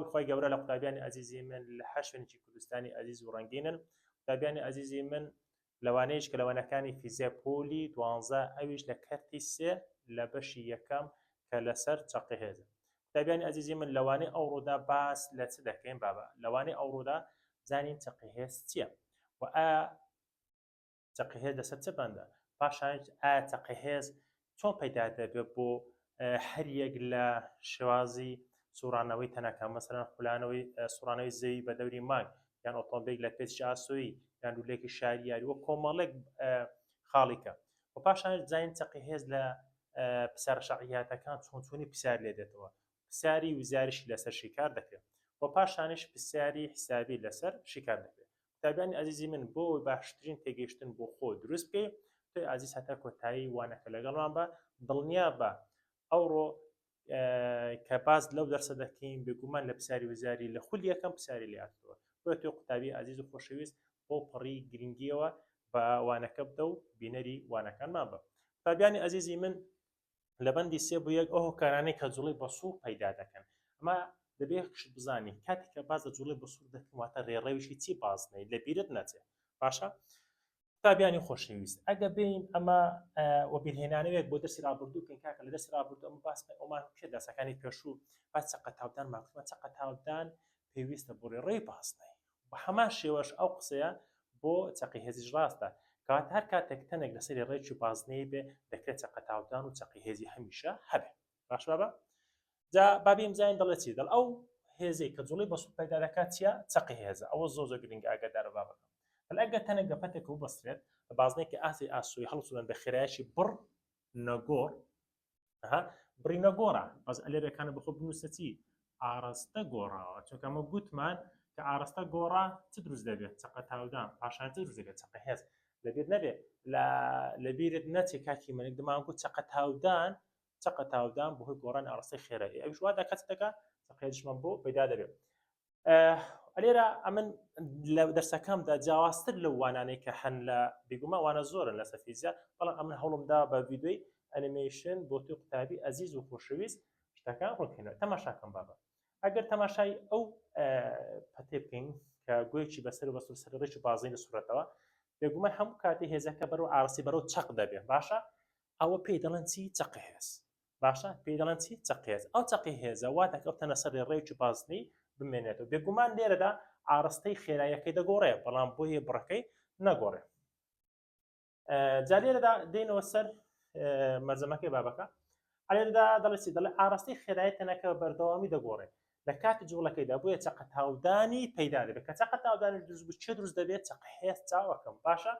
سڵاوی خوای گەورە لە قوتابیانی ئەزیزی من لە هەر شوێنێکی کوردستانی ئەزیز و ڕەنگینن. قوتابیانی ئەزیزی من لەوانەیش کە لە وانەکانی فیزیای پۆلی دوانزە ئەویش لە کەرتی سێ لە بەشی یەکەم کە لەسەر چەقی هێزە. قوتابیانی ئەزیزی من لەوانەی ئەوڕۆدا باس لە چ دەکەین بابە لەوانەی ئەوڕۆدا زانین چەقی هێز چییە و ئایا چەقی هێز لەسەر چ بەندە؟ پاشانیش ئایا چەقی هێز چۆن پەیدا دەبێت بۆ هەریەک لە شێوازی سوڕانەوەی تەنەکە مەسەلەن خولانەوەی سوڕانەوەی زەوی بە دەوری مانگ یان ئۆتۆمبیل لە پێچی ئاسۆیی یان لولێکی شاری یاری وە کۆمەڵێک خاڵیکە و پاشان زانین چەقی هێز لە پرسیارە شەعیاتەکان چۆن چۆنی پرسیار لێ دێتەوە پرسیاری وزاریشی لەسەر شیکار دەکرێت و پاشانیش پرسیاری حسابی لەسەر شیکار دەکرێت قوتابیانی ئازیزی من بۆ ئەوەی باشترین تێگەیشتن بۆ خۆ دروست بکەی تۆی ئازیز هەتا کۆتایی وانەکە لەگەڵمان بە دڵنیا بە ئەوڕۆ کە باس لەو دەرسە دەکەین بێگومان لە پرسیاری وزاری لە خولی یەکەم پرسیاری لێ هاتووە بۆیە تۆی قوتابی ئازیز و خۆشەویست بۆ پەڕی گرنگیەوە بە وانەکە بدە و بینەری وانەکانمان بە قوتابیانی ئازیزی من لە بەندی سێ بۆ یەک ئەو هۆکارانەی کە جوڵەی بەسوڕ پەیدا دەکەن ئەمە دەبێ شت بزانی کاتێک کە باس لە جوڵەی بەسوڕ دەکەن واتە ڕێڕەویشی چی بازنەی لە بیرت نەچێ باشە قوتابیانی خۆشەویست ئەگە بین ئەمە وەبیرهێنانەوەیەک بۆ دەرسی ڕابردوو بکەین کاکە لە دەرسی ڕابردوو ئەمە باس ئەومان کرد دەرسەکانی پێشوو باس چەقە تاودان ماکوتمان چەقە تاودان پێویستە بۆ ڕێڕەوی بازنەی بە هەمان شێوەش ئەو قسەیە بۆ چەقی هێزیش ڕاستە، کەواتە هەر کاتێک تەنێک لەسەری ڕێکی بازنەیی بێ دەکرێت چەقە تاودان و چەقی هێزی هەمیشە هەبێ. باش بابە؟ جا با بێین بزانین دەڵێ چی؟ دەڵ ئەو هێزەی کە جوڵەی بەسوڕ پەیدا دەکات چییە؟ چەقی هێزە. ئەوە زۆر زۆر گرنگە ئاگادارە بابەکەم. دەڵێ ئەگەر تەنێک بە پەتێکەوە ببەسترێت بە بازنەیەکی ئاستی ئاسۆیی هەڵسوڕێن بە خێرایەکی بڕ نەگۆڕ ها بڕی نەگۆڕە بەس ئەلێرەکانە بەخۆ بنووسە چی ئاراستە گۆڕاوە چونکە ئەمە گوتمان کە ئاراستە گۆڕا چ دروست دەبێت چەقە تاودان پاشان چ دروست دەبێت چەقە هێز لەبیر نەبێت لە لەبیرت نەچێ کاکی منێک دەمان گوت چەقە تاودان چەقە تاودان بەهۆی گۆڕانی ئاراستەی خێرایی ئەویش وا دەکات چ دەکات چەقە هێزیشمان بۆ پەیدا دەبێت لێرە ئەمن لە دەرسەکەمدا جیاوازتر لەو وانانەی کە هەن لە بێگومان وانە زۆرن لەسەر فیزیا بەڵام ئەمن هەوڵمدا بە ڤیدیۆی ئەنیمەیشن بۆ تۆی قوتابی ئەزیز و خۆشەویست شتەکان ڕوونکەینەوە تەماشاکەم بابە ئەگەر تەماشای ئەو پەتێ بکەین کە گویی بەسەر و بەسەر سەر ڕێکی بازین لە سوورەتەوە بێگومان هەموو کاتی هێزەکە بەرەو ئارسی بەرەو چەق دەبێ باشە ئەوە پێی دەڵێن چی چەقی هێز باشە پێی دەڵێن چی چەقی هێز ئەو چەقی هێزە وا دەکات ئەو تەنە سەر ڕێڕەوێکی بازنەی بمێنێتەوە بێگومان لێرەدا ئاڕاستەی خێراییەکەی دەگۆڕێ بەڵام بۆیە بڕەکەی نەگۆڕێ جا لێرەدا دێنەوە سەر مەرزەمەکەی بابەکە ئەلێرەدا دەڵێ چی دەڵێ ئاڕاستەی خێرایی تەنەکە بە بەردەوامی دەگۆڕێ لە کاتی جوڵەکەیدا بۆیە چەقە تاودانی پەیدا دەبێت کە چەقە تاودانی دروست بوو چێ دروست دەبێت چەقە هێز چاوەکەم باشە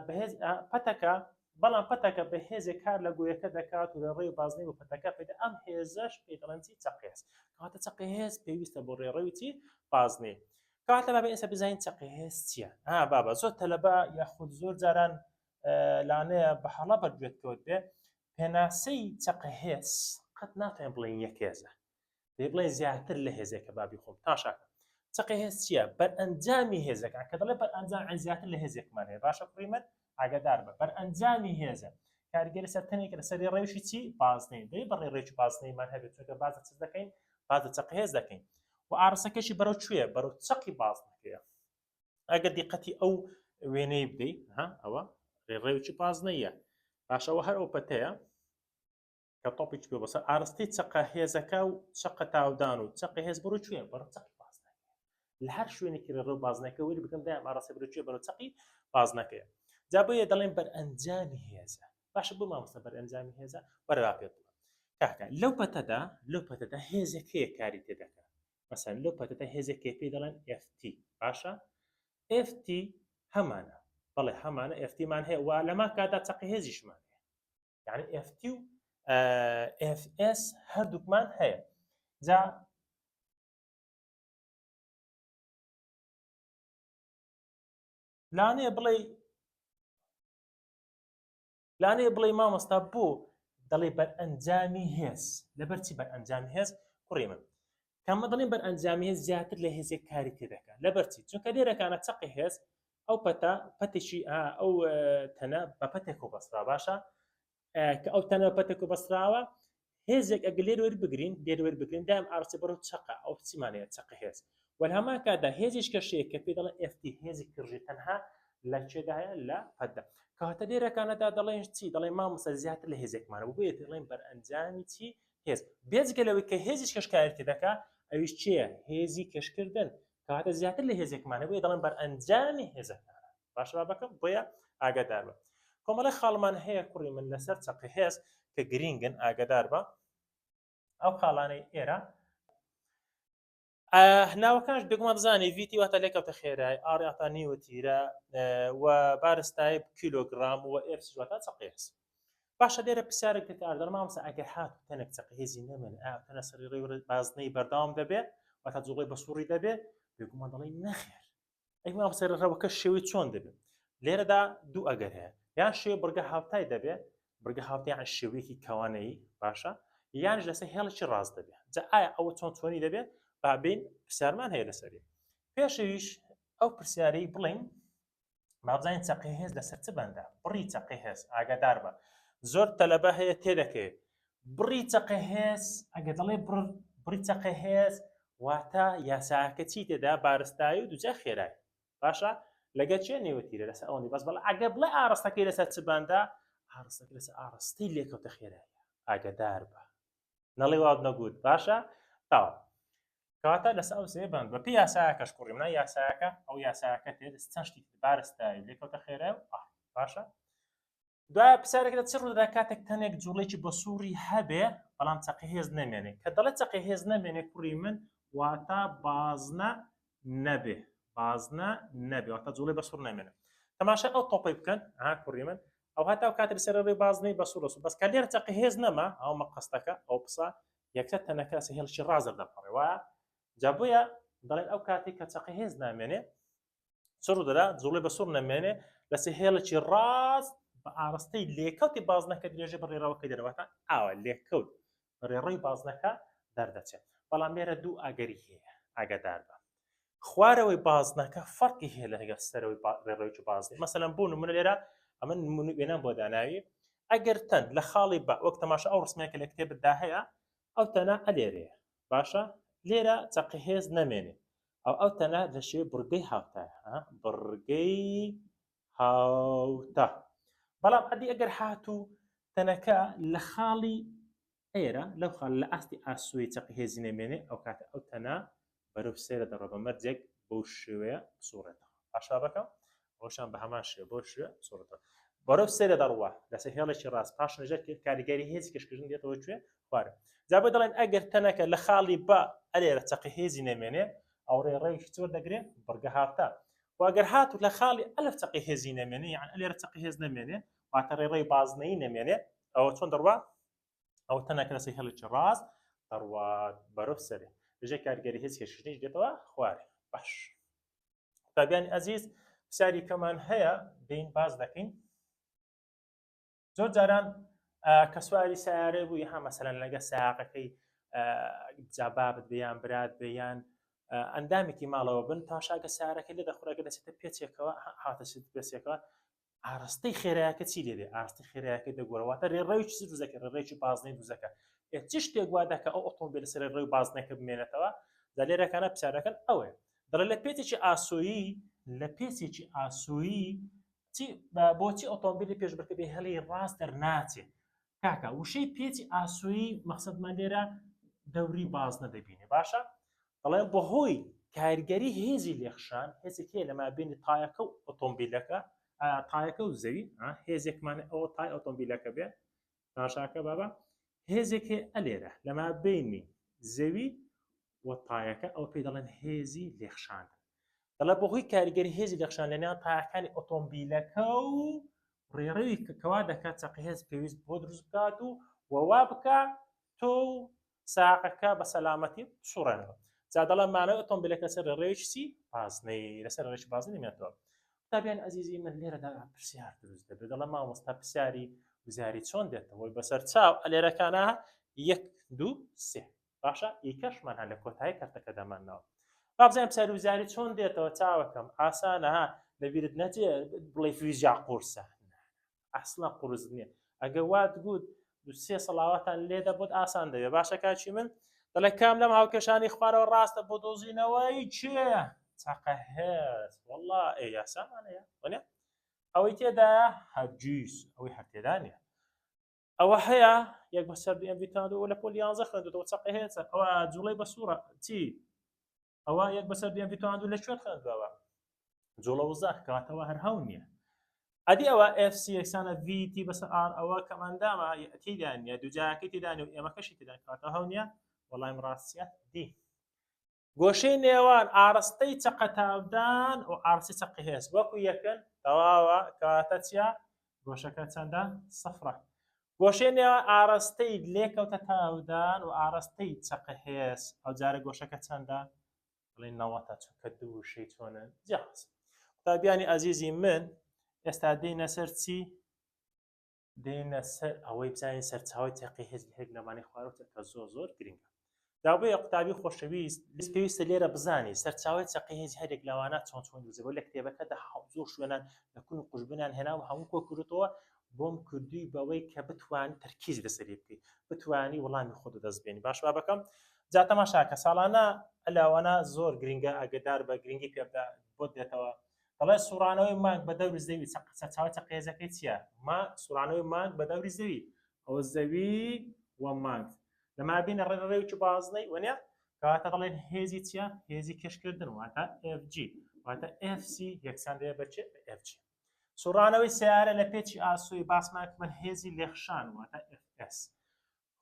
بەهێز پەتەکە بەڵام پەتەکە بە هێزێک کار لە گۆیەکە دەکات و لە ڕێی بازنەی و پەتەکە پێدا ئەم هێزەش پێی دەڵێن چی چەقێز کەواتە چەقی هێز پێویستە بۆ ڕێڕەوی چی بازنەی کەواتە بابە ئێستا بزانین چەقی هێز چییە ها بابە زۆر تەلەبە یاخود زۆر جاران لانەیە بە هەڵە بەرگوێت کەوت بێ پێناسەی چەقە هێز قەت ناتوانین بڵێین یەک هێزە دەی بڵێ زیاتر لە هێزێکە بابی خۆم تاشاکە چەقی هێز چییە بەرئەنجامی هێزەکان کە دەڵێ بەرئەنجام عین زیاتر لە هێزێکمان هەیە باشە کوڕی من ئاگادار بە بەرئەنجامی هێزە کاریگەری سەر تەنێک لەسەر ڕێوشی چی بازنەی دەی بە ڕێڕێکی بازنەیمان هەبێت چونکە بازە چ دەکەین بازە چەقی هێز دەکەین و ئارسەکەشی بەرەو کوێ بەرەو چەقی بازنەکەیە ئەگەر دیقەتی ئەو وێنەی بدەی ها ئەوە ڕێڕەوێکی بازنەیە باشەوە هەر ئەو پەتەیە کە تۆپێکی پێ بەسەر ئارستەی چەقە هێزەکە و چەقە تاودان و چەقە هێز بڕۆ کوێ بەرەو چەقی بازنەکە لە هەر شوێنێکی ڕێڕەو بازنەکە وەری بکەم دایم ئاراستە بەرەو کوێ بەرەو چەقی بازنەکەیە جا بۆیە دەڵێن بەرئەنجامی هێزە باشە بۆ مامۆستا بەرئەنجامی هێزە وەرە با پێت بڵێم کاکە لەو پەتەدا لەو پەتەدا هێزێک هەیە کاری تێ دەکات مەسەن لەو پەتەدا هێزێک هەیە پێی دەڵێن FT باشە FT هەمانە بەڵێ هەمانە FT مان هەیە و لەما کادا چەقی هێزیشمان هەیە یعنی FT و FS هەردووکمان هەیە جا لانەیە بڵێ لانەیە بڵێ مامۆستا بۆ دەڵێ بەرئەنجامی هێز لەبەر چی بەرئەنجامی هێز کوڕی من کەمە دەڵێن بەرئەنجامی هێز زیاتر لە هێزێک کاری تێ دەکات لەبەر چی چونکە لێرەکانە چەقی هێز ئەو پەتە پەتێکی ئەو تەنە بە پەتێک و بەسرا باشە کە ئەو تەنە پەتێک و بەسراوە. هێزێک ئەگەر لێرە وەربگرین لێرە وەربگرین دایم ئاڕاستەی بەرەو چەقە ئەو چیمان هەیە چەقە هێز وە لە هەمان کاتدا هێزیش کەشەیە کە پێی دەڵێن FT هێزی کرژی تەنها لە کێدا هەیە لە پەتدا کەواتە لێرەکانەدا دەڵێن چی دەڵێن مامۆستا زیاتر لە هێزێکمانە بۆیە دەڵێن بەرئەنجامی چی هێز بێجگە لەوەی کە هێزیش کەشکاری تێدەکا ئەویش چییە هێزی کەشکردن کەواتە زیاتر لە هێزێکمانە بۆیە دەڵێن بەرئەنجامی هێزەکانە باشە بابەکەم بۆیە ئاگادار بە کۆمەڵی خاڵمان هەیە کوڕی من لەسەر چەقی هێز کە گرینگن ئاگادار بە ئەو خاڵانەی ئێرە ناوەکانش بێگومان دەزانی VT واتە لێکەوتە خێرای R واتە نیوە تیرە و بارستای کیلۆگرام و F واتە چەقی هێز باشە لێرە پرسیارێک دێتە ئاردەر مامۆستا ئەگەر هات تەنێک چەقی هێزی نەمێنێ ئایا تەنە سەری ڕێ بازنەی بەردەوام دەبێ واتە جوڵەی بە سوڕی دەبێ بێگومان دەڵێن نەخێر ئەی مامۆستا ڕێڕەوەکە شێوەی چۆن دەبێت لێرەدا دوو ئەگەر هەیە یان شێوەی بڕگە هاوتای دەبێت بڕگە هاوتای یان شێوەیەکی کەوانەیی باشە یانش لەسەر هێڵێکی ڕاست دەبێت جا ئایا ئەوە چۆن چۆنی دەبێت با بین پرسیارمان هەیە لەسەری پێشەویش ئەو پرسیارەی بڵین بابزانین چەقی هێز لەسەر چ بەندە بڕی چەقی هێز ئاگادار بە زۆر تەلەبە هەیە تێدەکەوێت بڕی چەقە هێز ئەگە دەڵێ بڕی چەقە هێز واتە یاساکە چی تێدا بارستایی و دوجا خێرای باشە لەگە چێ نێوەتیرە لەسەر ئەوەندی بەس بەڵێ ئەگە بڵێ ئاڕاستەکەی لەسەر چ بەندە ئاڕاستەکە لەسەر ئاڕاستەی لێکەوتە خێرایە ئاگەدار بە نەڵێ وات نەگوت باشە تاوە کەواتە لەسەر ئەو سێ بەند بە پێی یاسایەکەش کوڕی منە یاسایەکە ئەو یاسایەکە تێ چەند شتی بارستایی لێکەوتە خێرای و باشە دوایە پرسیارێک لە چ ڕوودەدا کاتێک تەنێک جوڵێکی بە سوڕی هەبێ بەڵام چەقی هێز نەمێنێ کە دەڵێ چەقی هێز نەمێنێ کوڕی من واتە بازنە نەبێ بازنە نەبێ واتە جوڵێ بە سوڕ نامێنێ تەماشای ئەو تۆپەی بکەن ها کوڕی من ئەو هەتا و کاتێک سەر ڕێ بازنەی بە سوڕ بەس کە لێرە چەقی هێز نەما ئەو مەقەستەکە ئەو پسا یەکسەر تەنەکە سە هێڵکی ڕازر دەپەڕێ وایە جا بۆیە دەڵێن ئەو کاتێک کە چەقی هێز نامێنێ چ ڕوودەدا جوڵەی بە سوڕ نەمێنێ لەسەر هێڵێکی ڕاست بە ئاڕاستەی لێکەوتی بازنەکە درێژە بە ڕێڕەوەکەی دەرەوەتە ئاوا لێکەوت بە ڕێڕەوی بازنەکە دەردەچێت بەڵام لێرە دوو ئەگەری هەیە ئاگادار بە خوارەوەی بازنەکە فەرقی هەیە لەگەڵ سەرەوەی ڕێڕەوی بازنە مەسەلەن بۆ نمونە لێرە ئەمە نمونە وێنام بۆ داناوی ئەگەر تەن لە خاڵی بە وەک تەماشا ئەو ڕسمەیە کە لە کتێبدا هەیە ئەو تەنە ئەلێرەیە باشە لێرە چەقی هێز نەمێنێ ئەو ئەو تەنە لە شێوەی بڕگەی هاوتایە بڕگەی هاوتا بەڵام ئەدی ئەگەر هاتوو تەنەکە لە خاڵی ئێرە لەو خاڵ لە ئاستی ئاسۆی چەقی هێزی نەمێنێ ئەو کاتە ئەو تەنە بەرەو سێرە دەڕۆ بە مەرجێک بەو شێوەیە بسوڕێتەوە باشە بەکەم ئەوشان بە هەمان شێوە بەو شێوە بسوڕێتەوە بەرەو سێرە دەڕوا لەسەر هێڵێکی ڕاست پاش نەژەر کرد کاریگەری هێزی کەشکردن دێتەوە کوێ خوارە جا بۆ دەڵێن ئەگەر تەنەکە لە خاڵی بە ئەلێرە چەقی هێزی نەمێنێ ئەو ڕێڕەوێکی چۆر دەگرێ بڕگە هاوتا و ئەگەر هاتوو لە خاڵی ئەلف چەقی هێزی نەمێنێ یان ئەلێرە چەقی هێز نەمێنێ واتە ڕێڕەوی بازنەیی نەمێنێ ئەوە چۆن دەڕوا ئەو تەنەکە لەسەر هێڵێکی ڕاست دەڕوات بەرەو سەرێ لەژێر کاریگەری هێز کێشکردنیش دێتەوە خوارێ باش قوتابیانی ئەزیز پرسیاری کەمان هەیە دێین باس دەکەین زۆر جاران کە سواری سیارە بووی ها مەسەلەن لەگە ساقەکەی جابابت بێ یان برات بێ یان ئەندامێکی ماڵەوە بن تاشاگە سارەکە لێ دەخورەکە دەچێتە پێچێکەوە هاتە پێچێکەوە ئاراستەی خێرایەکە چی لێ دێ ئاستی خێرایەکە دەگۆڕێ واتە ڕێڕەوی چی دروست دەکە ڕێڕەوی بازنەی دروست دەکە ئێ چ شتێک وا دەکە ئەو ئۆتۆمبیل لەسەر ڕێڕەوی بازنەکە بمێنێتەوە جا لێرەکانە پرسیارەکەن ئەوەیە دەڵێ لە پێچێکی ئاسۆیی لە پێچێکی ئاسۆیی چی بۆچی ئۆتۆمبیلی پێشبڕکێ بێ هێڵی ڕاست دەرناچێ کاکە وشەی پێچی ئاسۆیی مەخسەدمان لێرە دەوری بازنە دەبینێ باشە دەڵێن بەهۆی کاریگەری هێزی لێخشان هێزێک هەیە لە مابینی تایەکە و ئۆتۆمبیلەکە تایەکە و زەوی هێزێکمان ئەوە تای ئۆتۆمبیلەکە بێ تاشاکە بابا هێزێک هەیە ئەلێرە لە مابینی زەوی و تایەکە ئەو پێی دەڵێن هێزی لێخشاندن دەڵێ بەهۆی کاریگەری هێزی لێخشان لە نێوان تایەکانی ئۆتۆمبیلەکە و ڕێڕەوی کەوا دەکات چەقی هێز پێویست بۆ دروست بکات و وەوا بکە تۆ و ساقەکە بە سەلامەتی بسوڕێنەوە جا دەڵێم مانەوەی ئۆتۆمبیلەکە لەسەر ڕێڕەوێکی چی بازنەی لەسەر ڕێڕەوێکی بازنەی دەمێنێتەوە قوتابیان ئەزیزی من لێرەدا پرسیار دروست دەبێت دەڵێم مامۆستا پرسیاری وزاری چۆن دێتەوە بەسەر چاو ئەلێرەکانە یەک دوو سێ باشە یکەشمان هەر لە کۆتایی کەرتەکە دەمانەوە بابزانین پرسیاری وزاری چۆن دێتەوە چاوەکەم ئاسانە ها لەبیرت نەچێ بڵێ فیزیا قورسە ئەسڵا قورس نییە ئەگەر وات گوت. دوو سێ سەڵاواتان لێدە بۆت ئاسان دەبێ باشە کاکی من دەڵێ کام لەم هاوکێشانی خوارەوە ڕاستە بۆ دۆزینەوەی چێ چەقە هێز والله ئێ یاسامان هەیە وەنیە ئەوەی تێدایە هەرگیز ئەوەی هەر تێدا نییە ئەوە هەیە یەک بەسەر دوو MV تاندەوە لە پۆلی یانزە خوێندوتەوە چەقە هێزە ئەوە جوڵەی بە سوورە چی ئەوە یەک بەسەر دوو MV تاندو لە کوێ خوێندەوە جوڵە وزە کەواتەوە هەر هەو نییە ئەدی ئەوە FC یەکسانە VT بەسەر R ئەوە کەم ئەندامە تێدا نییە دووجاکەی تێدا نیە و ئێمەکەشی تێدا کەواتە هەو نییە وەڵام ڕاستیە دی گۆشەی نێوان ئاڕستەی چەقە تاودان و ئاڕستی چەقی هێز وەکو یەکن تەواوە کەواتە چیە گۆشەکە چەندە سفرە گۆشەی نێوان ئاڕاستەی لێکەوتە تاودان و ئاڕاستەی چەقە هێز ئەو جارە گۆشەکە چەندە بڵێن نەوەتە چونکە دوو وشەی چۆنن جیاواز قوتابیانی ئازیزی من ئێستا دێینە سەر چی دێنە سەر ئەوەی بزانین سەرچاوی تەقی هێز لە هێک لەمانەی خوارەوە کە زۆر زۆر گرنگە دابێ قوتابی خۆشەویست پێویستە لێرە بزانی سەرچاوی چەقی هێز هەرێک لەوانە چۆن چۆن دروست بوو لە کتێبەکەدا زۆر شوێنان لە کون و قوژبنیان هێنا و هەموو کۆ کردووە بۆم کردووی بەوەی کە بتوانی تەرکیز لەسەری بکەیت بتوانی وەڵامی خۆت دەست بێنی باش بابەکەم جا تەماشاکە ساڵانە ئەلاوانە زۆر گرنگە ئاگدار بە گرنگی پێبدا بۆت دێتەوە دەڵێ سوڕانەوەی مانگ بە دەوری زەوی سەرچاوەی چەقێزەکەی چییە؟ ما سوڕانەوەی مانگ بە دەوری زەوی ئەوە زەوی و مانگ لە مابینە ڕێ ڕێوکی بازنەی وەنیە کەواتە دەڵێن هێزی چییە؟ هێزی کێشکردن واتە FG واتە FC یەکسان دەبێت بە چێ؟ بە FG سوڕانەوەی سیارە لە پێچی ئاسۆی باسمان من هێزی لێخشان واتە FS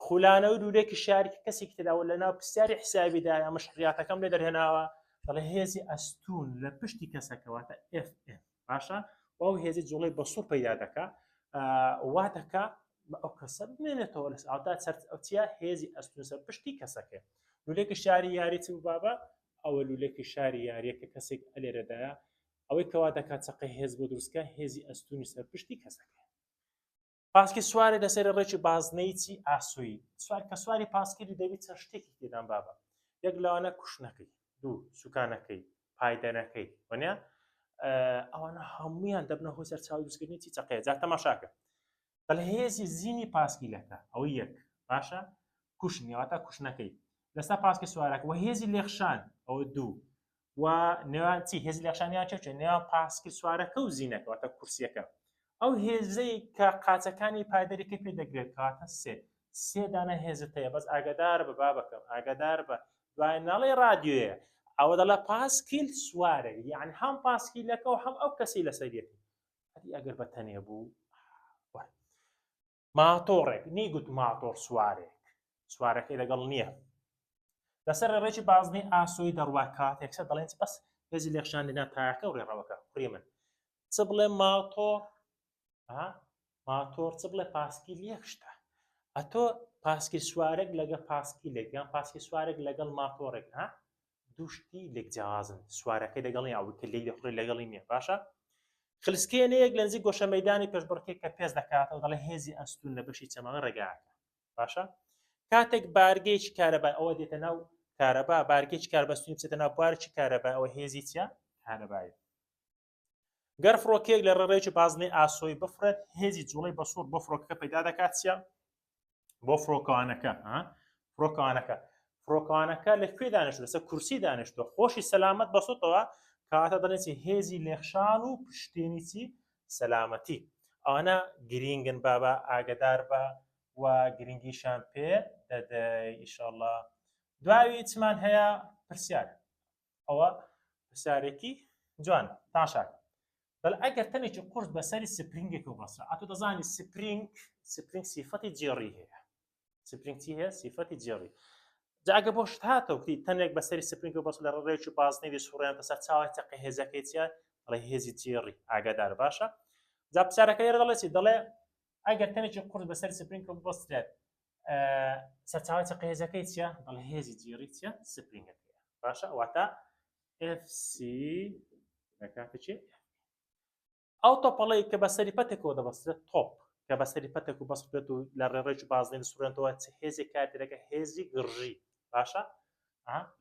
خولانەوەی لولەیەکی شاری کە کەسێکی تێدا و لەناو پرسیاری حسابیدایە ئەمە شڕیاتەکەم لێ دەرهێناوە دەڵێ هێزی ئەستون لە پشتی کەسەکە واتە FN باشە و ئەو هێزی جوڵەی بە سوڕ پەیدا دەکا وا دەکا ئەو کەسە بمێنێتەوە لەسەر ئاوتا سەر ئەو چیە هێزی ئەستون سەر پشتی کەسەکە لولەیەکی شاری یاری چ بوو بابا ئەوە لولەیەکی شاری یاریە کە کەسێک ئەلێرەدایە ئەوەی کەوا دەکات چەقەی هێز بۆ دروستکە هێزی ئەستونی سەر پشتی کەسەکە پاسکی سوارێ لەسەر ڕێکی بازنەی چی ئاسۆیی سوار کە سواری پاسکیلی دەبی چەند شتێکی تێدان بابە یەک لەوانە کوشنەکەی دوو سوکانەکەی پایدەنەکەی وەنیە ئەوانە هەمویان دەبنە هۆی سەرچاوی دروستکردنی چی چەقەیە جا تەماشاکە بەڵێ هێزی زینی پاسکیلەکە ئەوە یەک باشە کوشنی واتە کوشنەکەی لەسەر پاسکی سوارەکە وە هێزی لێخشان ئەوە دوو و نێوان چی هێزی لێخشانیان چێ چێ نێوان پاسکی سوارەکە و زینەکە واتە کورسیەکە ئەو هێزەی کە قاچەکانی پایدەرەکە پێ دەگرێت کەواتە سێ سێ دانە هێزت هەیە بەس ئاگادار بە بابەکەم ئاگادار بە دوای ناڵێ رادیۆیە ئەوە دەڵێ پاسکیل سوارێک یعنی هەم پاسکیلەکە و هەم ئەو کەسی لەسەریەتی ئەدی ئەگەر بە تەنێ بوو ماتۆڕێک نەیگوت ماتۆڕ سوارێک سوارەکەی لەگەڵ نییە لەسەر ڕێڕێکی بازنەی ئاسۆی دەڕوا کاتێک سەر دەڵێن بەس هێزی لێخشان لەناو تایەکە و ڕێڕەوەکە کوڕی من چ بڵێ ماتۆڕ ماتۆڕ چ بڵێ پاسکیل یەک شتە ئەتۆ پاسکیل سوارێک لەگە پاسکیلێک یان پاسکیل سوارێک لەگەڵ ماتۆڕێک ها دوو شتی لێک جیاوازن سوارەکەی لەگەڵ نیە ئەوەی کە لێی دەخوڕێت لەگەڵی نییە باشە خلسکێنەیەک لە نزیک گۆشە مەدانی پێشبڕکێ کە پێز دەکاتەوە دەڵێ هێزی ئەستون لە بەشی چەماوەی ڕێگاکە باشە کاتێک بارگەیەکی کارەبا ئەوە دێتە ناو کارەبا بارگێکی کاربەستونی بچێتە ناو بوارێکی کارەبا ئەوە هێزی چیە کارەبایی گەر فڕۆکەیەک لە ڕێڕەوێکی بازنەی ئاسۆی بفڕێت هێزی جوڵەی بەسوڕ بۆ فڕۆکەکە پەیدا دەکات چیە بۆ فڕۆکەوانەکە فڕۆکەوانەکە فڕۆکەوانەکە لە کوێ دانیشت لەسەر کورسی دانیشتوە خۆشی سەلامەت بەسوتەوە کەواتە دەڵێن چی هێزی لێخشان و پشتێنی چی سەلامەتی ئەوانە گرینگن بابا ئاگدار بە و گرنگیشان پێ دەدەی ئیشەڵا دواوی چمان هەیە پرسیار ئەوە پرسیارێکی جوان تاشاک بەل ئەگەر تەنێکی قورس بەسەری سپرینگێک و بەسرا ئەتۆ دەزانی سپرینگ سپرینگ سیفەتی جێڕی هەیە سپرینگ چی هەیە سیفەتی جێڕی جا ئەگە بۆ شت هاتەوە کتی تەنێک بەسەری سپرینگ و بەس لە ڕێکی بازنەی دەی سوڕیان سەر چاوای چەقی هێزەکەی چیە دەڵێ هێزی جێڕی ئاگادار باشە جا پرسیارەکە لێرە دەڵێ چی دەڵێ ئەگەر تەنێکی قورس بەسەر سپرینگ و بەسترێت سەرچاوەی چەقە هێزەکەی چییە؟ دەڵێ هێزی جێڕی چییە؟ سپرینگەکەیە باشە واتە FC دەکاتە چی؟ ئەو تۆپەڵەی کە بەسەری پەتێکەوە دەبەسترێت تۆپ کە بەسەری پەتێک و بەسترێت و لە ڕێڕێکی بازنەی دەسوڕێنەوە چ هێزێک کار دەکە هێزی گڕژی باشە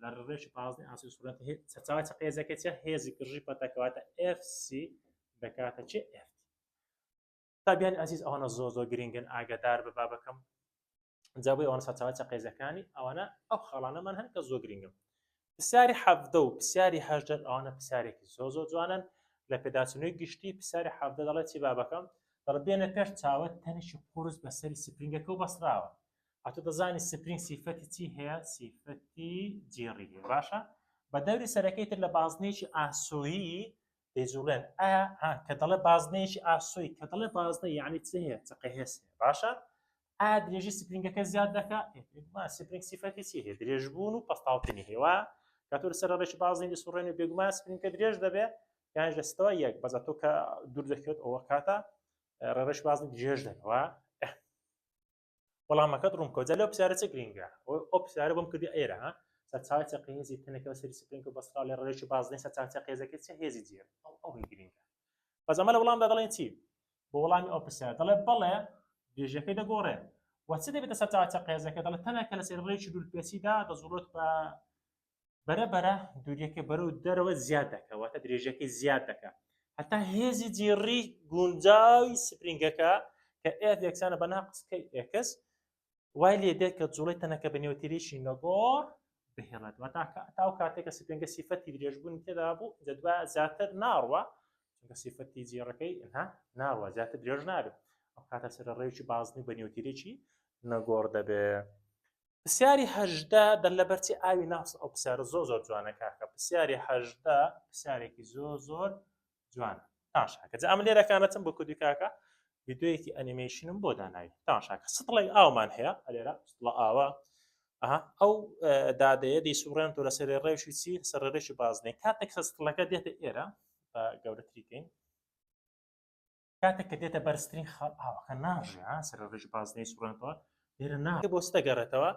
لە ڕێڕێکی بازنەی ئاسۆی سوڕێنەوە سەرچاوەی چەقە هێزەکەی چیە هێزی گڕژی پەتەکە واتە FC دەکاتە چی FT. قوتابیانی ئازیز ئەوانە زۆر زۆر گرنگن ئاگادار بە بابەکەم جا بۆی ئەوانە سەرچاوە چەقێزەکانی ئەوانە ئەو خاڵانەمان هەن کە زۆر گرنگن پرسیاری حەڤدە و پرسیاری 18 ئەوانە پرسیارێکی زۆر زۆر جوانن لە پێداچوونەوەی گشتی پرسیاری 17 دەڵێت چی بابەکەم دەڵێت بێنە پێش چاوت تەنێکی قورس بەسەری سپرینگەکە و بەسراوە ئەتۆ دەزانی سپرینگ سیفەتی چی هەیە سیفەتی جێڕی هەیە باشە بە دەوری سەرەکەی تر لە بازنەیەکی ئاسۆیی دەیجوڵێن ئایا ها کە دەڵێ بازنەیەکی ئاسۆی کە دەڵێ بازنە یعنی چ هەیە چەقە هێز هەیە باشە ئایا درێژی سپرینگەکە زیاد دەکا بێگومان سپرینگ سیفەتی چی هەیە درێژبوون و پەستاوتنی هەیە وا کاتۆ لەسەر ڕێکی بازنەی دەسوڕێن و بێگومان سپرینگەکە درێژ دەبێ یانش لە ستەوە یەک بەس تۆ کە دوور دەکەوێت ئەوە کاتە ڕێڕێش بازنە درێژ دەبێت وەڵامەکەت ڕوون بکەوە جا لەو پرسیارە چ گرینگە ئەو پرسیارە بۆم کردی ئێرە ها سەرچاوەی چەقی هێزی تەنەکە سەری سپرینگ و بەسرا لە ڕێژی بازنەی سەرچاوەی چەقی هێزەکە چه هێزی جێ ئەو ئەوەی گرینگە بەس ئەمە لە وەڵامدا دەڵێن چی بۆ وەڵامی ئەو پرسیار دەڵێ بەڵێ درێژەکەی دەگۆڕێ وە چ دەبێتە سەرچاوەی چەقی هێزەکە دەڵێ تەنەکە لەسەر ڕێکی دوورپێچیدا دەزوڵێت بە بەرە بەرە دووریەکە بەرەو دەرەوە زیاد دەکە واتە درێژەکەی زیاد دەکە هەتا هێزی جیڕی گونجاوی سپرینگەکە کە F یەکسانە بە ناقس K X وای لێ دێت کە جوڵەی تەنەکە بە نێوتیرێکی نەگۆڕ بهێڵێت واتە تاو کاتێک کە سپرینگە سیفەتی درێژبوونی تێدا بوو دەدوا زیاتر ناڕوە چونکە سیفەتی جیڕەکەی ها ناڕوە زیاتر درێژ نابێت ئەو کاتە سەر ڕێوی بازنی بە نێوتیرێکی نەگۆڕ دەبێ پرسیاری 18 دەر لەبەرچی ئاوی ناوس ئەو پرسیارە زۆر زۆر جوانە کاکە پرسیاری 18 پرسیارێکی زۆر زۆر جوانە تاشاکە جا ئەمە لێرەکانەتم بۆ کوردی کاکە ڤیدیۆیەکی ئەنیمەیشنم بۆ داناوی تاشاکە سطڵێک ئاومان هەیە ئەلێرە سطڵە ئاوە ئەها ئەو دادەیە دەیسوڕێن تۆ لەسەر ڕێوشی چی سەر ڕێشی بازنەی کاتێک سطڵەکە دێتە ئێرە بە گەورەتریکەین کاتێک کە دێتە بەرزترین خاڵ ئاوەکە ناڕژێ ها سەر ڕێژ بازنەی سوڕێنەوە لێرە نا بۆ چ دەگەڕێتەوە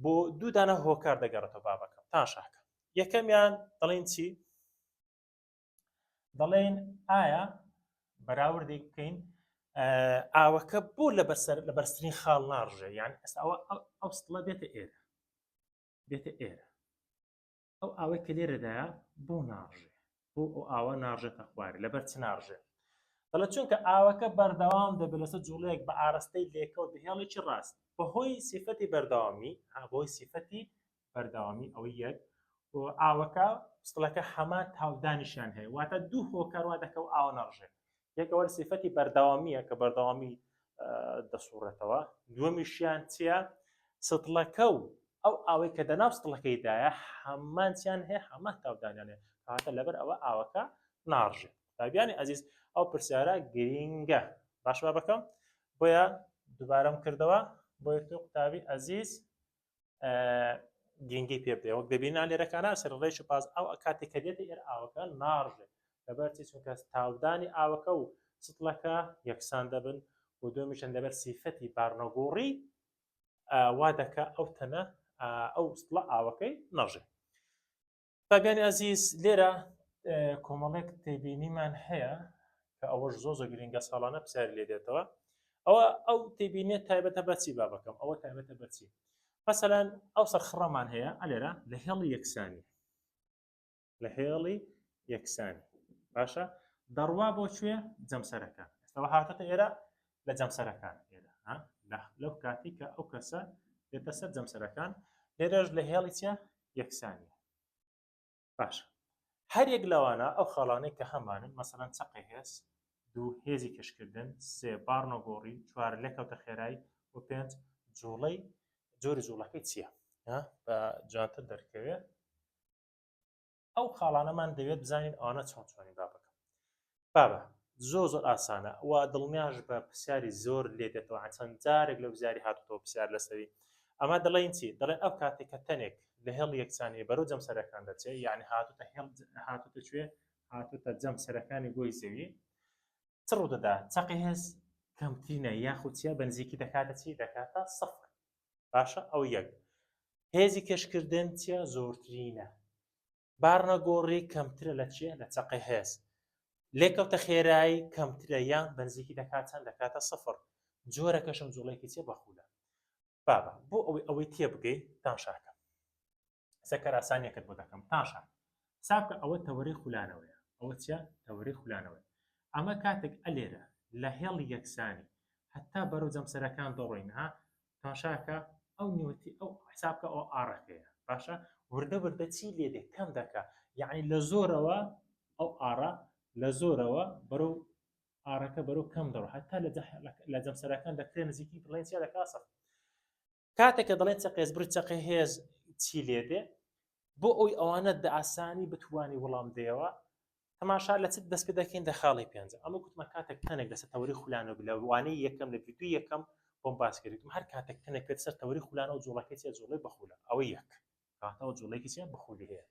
بۆ دوو دانە هۆکار دەگەڕێتەوە بابەکەم تاشاکە یەکەمیان دەڵێن چی دەڵێن ئایا بەراوردێک بکەین ئاوەکە بۆ لە بەسەر لە بەرزترین خاڵ ناڕژێ یان ئێستا ئەوە ئەو سڵە دێتە ئێرە دێتە ئێرە ئەو ئاوەی کە لێرەدایە بۆ ناڕژێ بۆ ئەو ئاوە ناڕژێتە خوارێ لەبەر چ ناڕژێ دەڵێ چونکە ئاوەکە بەردەوام دەبێت لەسەر جوڵەیەک بە ئاراستەی لێکەوت بە هێڵێکی ڕاست بەهۆی سیفەتی بەردەوامی بەهۆی سیفەتی بەردەوامی ئەوەی یەک و ئاوەکە سڵەکە هەمان تاودانیشیان هەیە واتە دوو هۆکار وا دەکە و ئاوە نەڕژێ یەکەوە سیفەتی بەردەوامیە کە بەردەوامی دەسوڕێتەوە دووەمیشیان چییە سطڵەکە و ئەو ئاوەی کە دەناو سطڵەکەیدایە هەمان چیان هەیە هەمان تاودانیان هەیە کەواتە لەبەر ئەوە ئاوەکە ناڕژێت قوتابیانی ئەزیز ئەو پرسیارە گرینگە باش با بەکەم بۆیە دووبارەم کردەوە بۆیە تۆ قوتابی ئەزیز گرنگی پێ بدەیت وەک دەبینان لێرەکانە سەر ڕێژ و پاز ئەو کاتێک کە دێتە ئێرە ئاوەکە ناڕژێت لەبەرچی چونکە تاودانی ئاوەکە و سطڵەکە یەکسان دەبن و دومیشن لەبەر سیفەتی بارنەگۆڕی وا دەکا ئەو تەنە ئەو سطڵە ئاوەکەی نەڕژێ قوتابیانی ئازیز لێرە کۆمەڵێک تێبینیمان هەیە کە ئەوەش زۆ زۆر گرنگە ساڵانە پرسیاری لێ دێتەوە ئەوە ئەو تێبینیە تایبەتە بەچی بابەکەم ئەوە تایبەتە بەچی مەسەلەن ئەو سەرخڕەمان هەیە ئەلێرە لە هێڵی یەکسانی لە هێڵی یەکسانی باشە دەڕوا بۆ کوێ جەمسەرەکان ئێستاوە هاتەتە ئێرە لە جەمسەرەکان ئێرە لەو کاتی کە ئەو کەسە دێتە سەر جەمسەرەکان لێرەش لە هێڵی چیە یەکسانیە باشە هەر یەک لەوانە ئەو خاڵانەی کە هەمانن مەسەلەن چەقی هێز دوو هێزی کەشکردن سێ بارنەگۆڕی چوار لێکەوتە خێرای و پێنج جوڵەی جۆری جوڵەکەی چییە بە جوانتر دەرکەوێت ئەو خاڵانەمان دەوێت بزانین ئەوانە چۆن چۆنی بابەکە بابە زۆر زۆر ئاسانە و دڵنیاش بە پرسیاری زۆر لێ دێتەوە چەند جارێک لە وزاری هاتوتەوە پرسیار لەسەری ئەمە دەڵێن چی دەڵێن ئەو کاتێک کە تەنێک لە هێڵ یەکسانی بەرەو جەمسەرەکان دەچێت یعنی هاتوتە هێڵ هاتوتە کوێ هاتوتە جەمسەرەکانی گۆی زەوی چ ڕوودەدا چەقی هێز کەمترینە یاخود چیە بە نزیکی دەکاتە چی دەکاتە سفر باشە ئەو یەک هێزی کێشکردن چیە زۆرترینە بارنەگۆڕی کەمترە لە چیە لە چەقی هێز لێکەوتە خێرایی کەمترە یان بەنزیکی دەکات چەند دەکاتە سفر جۆرەکەشم جوڵێکی چیە بە خولە بابە بۆ ئەوەی ئەوەی تێبگەی تاشاکە سەکەر ئاسانیەکەت بۆ دەکەم تاشا حساب کە ئەوە تەوەرەی خولانەوەیە ئەوە چیە تەوەرەی خولانەوەی ئەمە کاتێک ئەلێرە. لە هێڵی یەکسانی هەتا بەرەو جەمسەرەکان دەڕۆین ها تاشاکە ئەو نیوەتی ئەو حسابکە ئەو ئاڕەکەیە باشە وردە وردە چی لێ دێ کەم دەکا یعنی لە زۆرەوە ئەو ئاڕە لە زۆرەوە بەرەو ئاڕەکە بەرەو کەم دەڕۆ هەتا لە جەمسەرەکان دەکرێت نزیکی بڵێن چیا دەکا سەف کاتێک کە دەڵێن چەقێز بڕی چەقی هێز چی لێ دێ بۆ ئەوی ئەوانە دە ئاسانی بتوانی وەڵام دەیەوە تەماشا لە چ دەست پێ دەکەین لە خاڵی پێنج ئەمە گوتمە کاتێک تەنێک لەسەر تەوەری خولانەوە لە وانەی یەکەم لە ڤیدیۆی یەکەم بۆم باس کردم هەر کاتێک تەنێک پێت سەر تەوەری خولانەوە جوڵەکەی چیە جوڵەی بەخولە ئەوە یەک کاتەوە جوڵەیەکی چیە بەخولی هەیە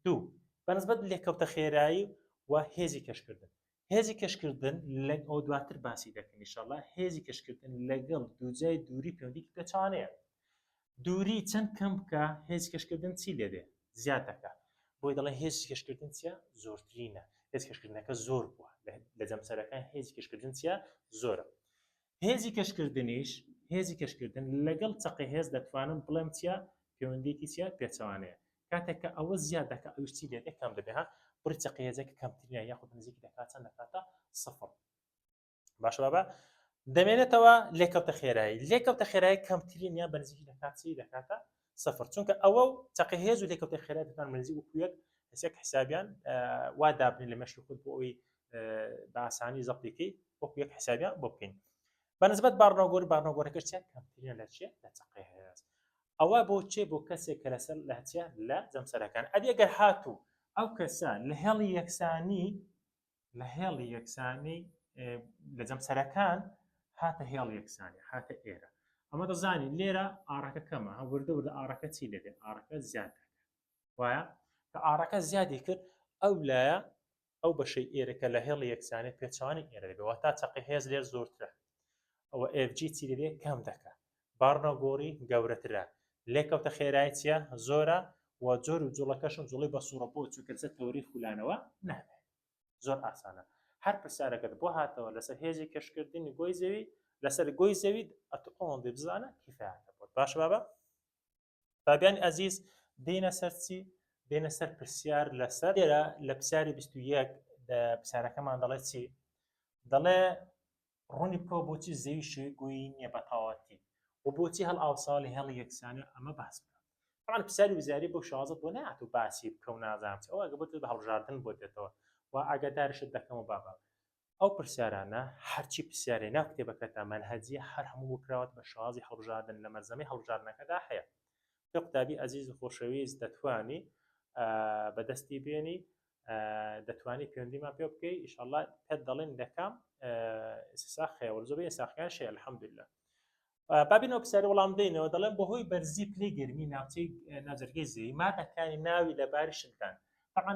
دوو بەنسبەت لێکەوتە خێرایی و هێزی کەشکردن هێزی کەشکردن لە ئەو دواتر باسی دەکەن ئیشەڵا هێزی کەشکردن لەگەڵ دووجای دووری پەیوەندیکی پێچانەیە دووری چەند کەم بکە هێزی کەشکردن چی لێ دێ زیاد دەکا بۆی دەڵێن هێزی کەشکردن چیە زۆرترینە هێز کەشکردنەکە زۆر بووە لە جەمسەرەکان هێزی کەشکردن چیە زۆرە هێزی کەشکردنیش هێزی کەشکردن لەگەڵ چەقی هێز دەتوانم بڵێم چیە پەیوەندیەکی چیە پێچەوانەیە کاتێک کە ئەوە زیاد دەکە ئەوش چی لێ کەم دەبێ ها بڕی چەقی هێزەکە کەمترینە یاخود نزیکی دەکات چەند دەکاتە سفر باشە بابا دەمێنێتەوە لێکەوتە خێرایی لێکەوتە خێرایی کەمترین یان بە نزیکی دەکات چی دەکاتە سفر چونکە ئەوە و چەقی هێز و لێکەوتە خێرای دەتوان نزیک وەکو یەک حسێک حسابیان وا دابنی لە مەشی خۆت بۆ ئەوی بە ئاسانی زەبتیکەی وەکو یەک حسابیان بۆ بکەین بە نسبەت بارنۆگۆر بارنۆگۆرەکەش چیە کەمترینە لە چیە لە چەقی هێز ئەوە بۆ چێ بۆ کەسێک کە لەسەر لە چیە لە جەمسەرەکان ئەدی ئەگەر هاتوو ئەو کەسە لە هێڵی یەکسانی لە هێڵی یەکسانی لە جەمسەرەکان هاتە هێڵ یەکسانی هاتە ئێرە ئەمە دەزانی لێرە ئاڕەکە کەمە وردە وردە ئاڕەکە چی لێ ئاڕەکە زیاد دەکات وایە کە ئاڕەکە زیادی کرد ئەو لایە ئەو بەشەی ئێرەکە لە هێڵی یەکسانی پێچوانی ئێرە دەبێت واتە چەقی هێز لێر زۆرترە ئەوە FG چی دەبێت کەم دەکات بارنەگۆڕی گەورەترە لێکەوتە خێرای چیە زۆرە و جۆر و جوڵەکەشم جوڵەی بە سوڕە بۆ چونکە لەسەر تەوەری خولانەوە نابێت زۆر ئاسانە هەر پرسیارەکەت بۆ هاتەوە لەسەر هێزی کەشکردنی گۆی زەوی لەسەر گۆی زەوی ئەتو ئەوەندەی بزانە کیفایەتە بۆت باشە بابە بابیانی ئەزیز دێنە سەر چی دێنە سەر پرسیار لەسەر لێرە لە پرسیاری 21 پرسیارەکەمان دەڵێ چی دەڵێ ڕوونی بکەوە بۆچی زەوی شێوەی گۆیی نییە بە تەواوەتی و بۆچی هەڵئاوساوە لە هێڵی یەکسانی ئەمە باس بکە طبعا پرسیاری وزاری بۆ شازە بۆ نات و باسی بکە و نازانم چی ئەوە ئەگە بۆ بە هەڵبژاردن بۆ دێتەوە و ئاگادارشت دەکەم و بابا ئەو پرسیارانە هەرچی پرسیارێ ناو کتێبەکەتە مەنهەجیە هەر هەموو بکراوەت بە شێوازی هەڵبژاردن لە مەلزەمەی هەڵبژاردنەکەدا هەیە تۆ قوتابی ئەزیز و خۆشەویست دەتوانی بەدەستی بێنی دەتوانی پەیوەندیمان پێ بکەی ئیشەڵڵا پێت دەڵێن لەکام ساخ هەیە وەرزۆبەی ساخیان شەیە الحمدلله بابینەوە پرسیاری وەڵام دەینەوە دەڵێن بەهۆی بەرزی پلەی گەرمی ناوچەی ناوجەرگەی زەوی مادەکانی ناوی لەباری شلدان طبعا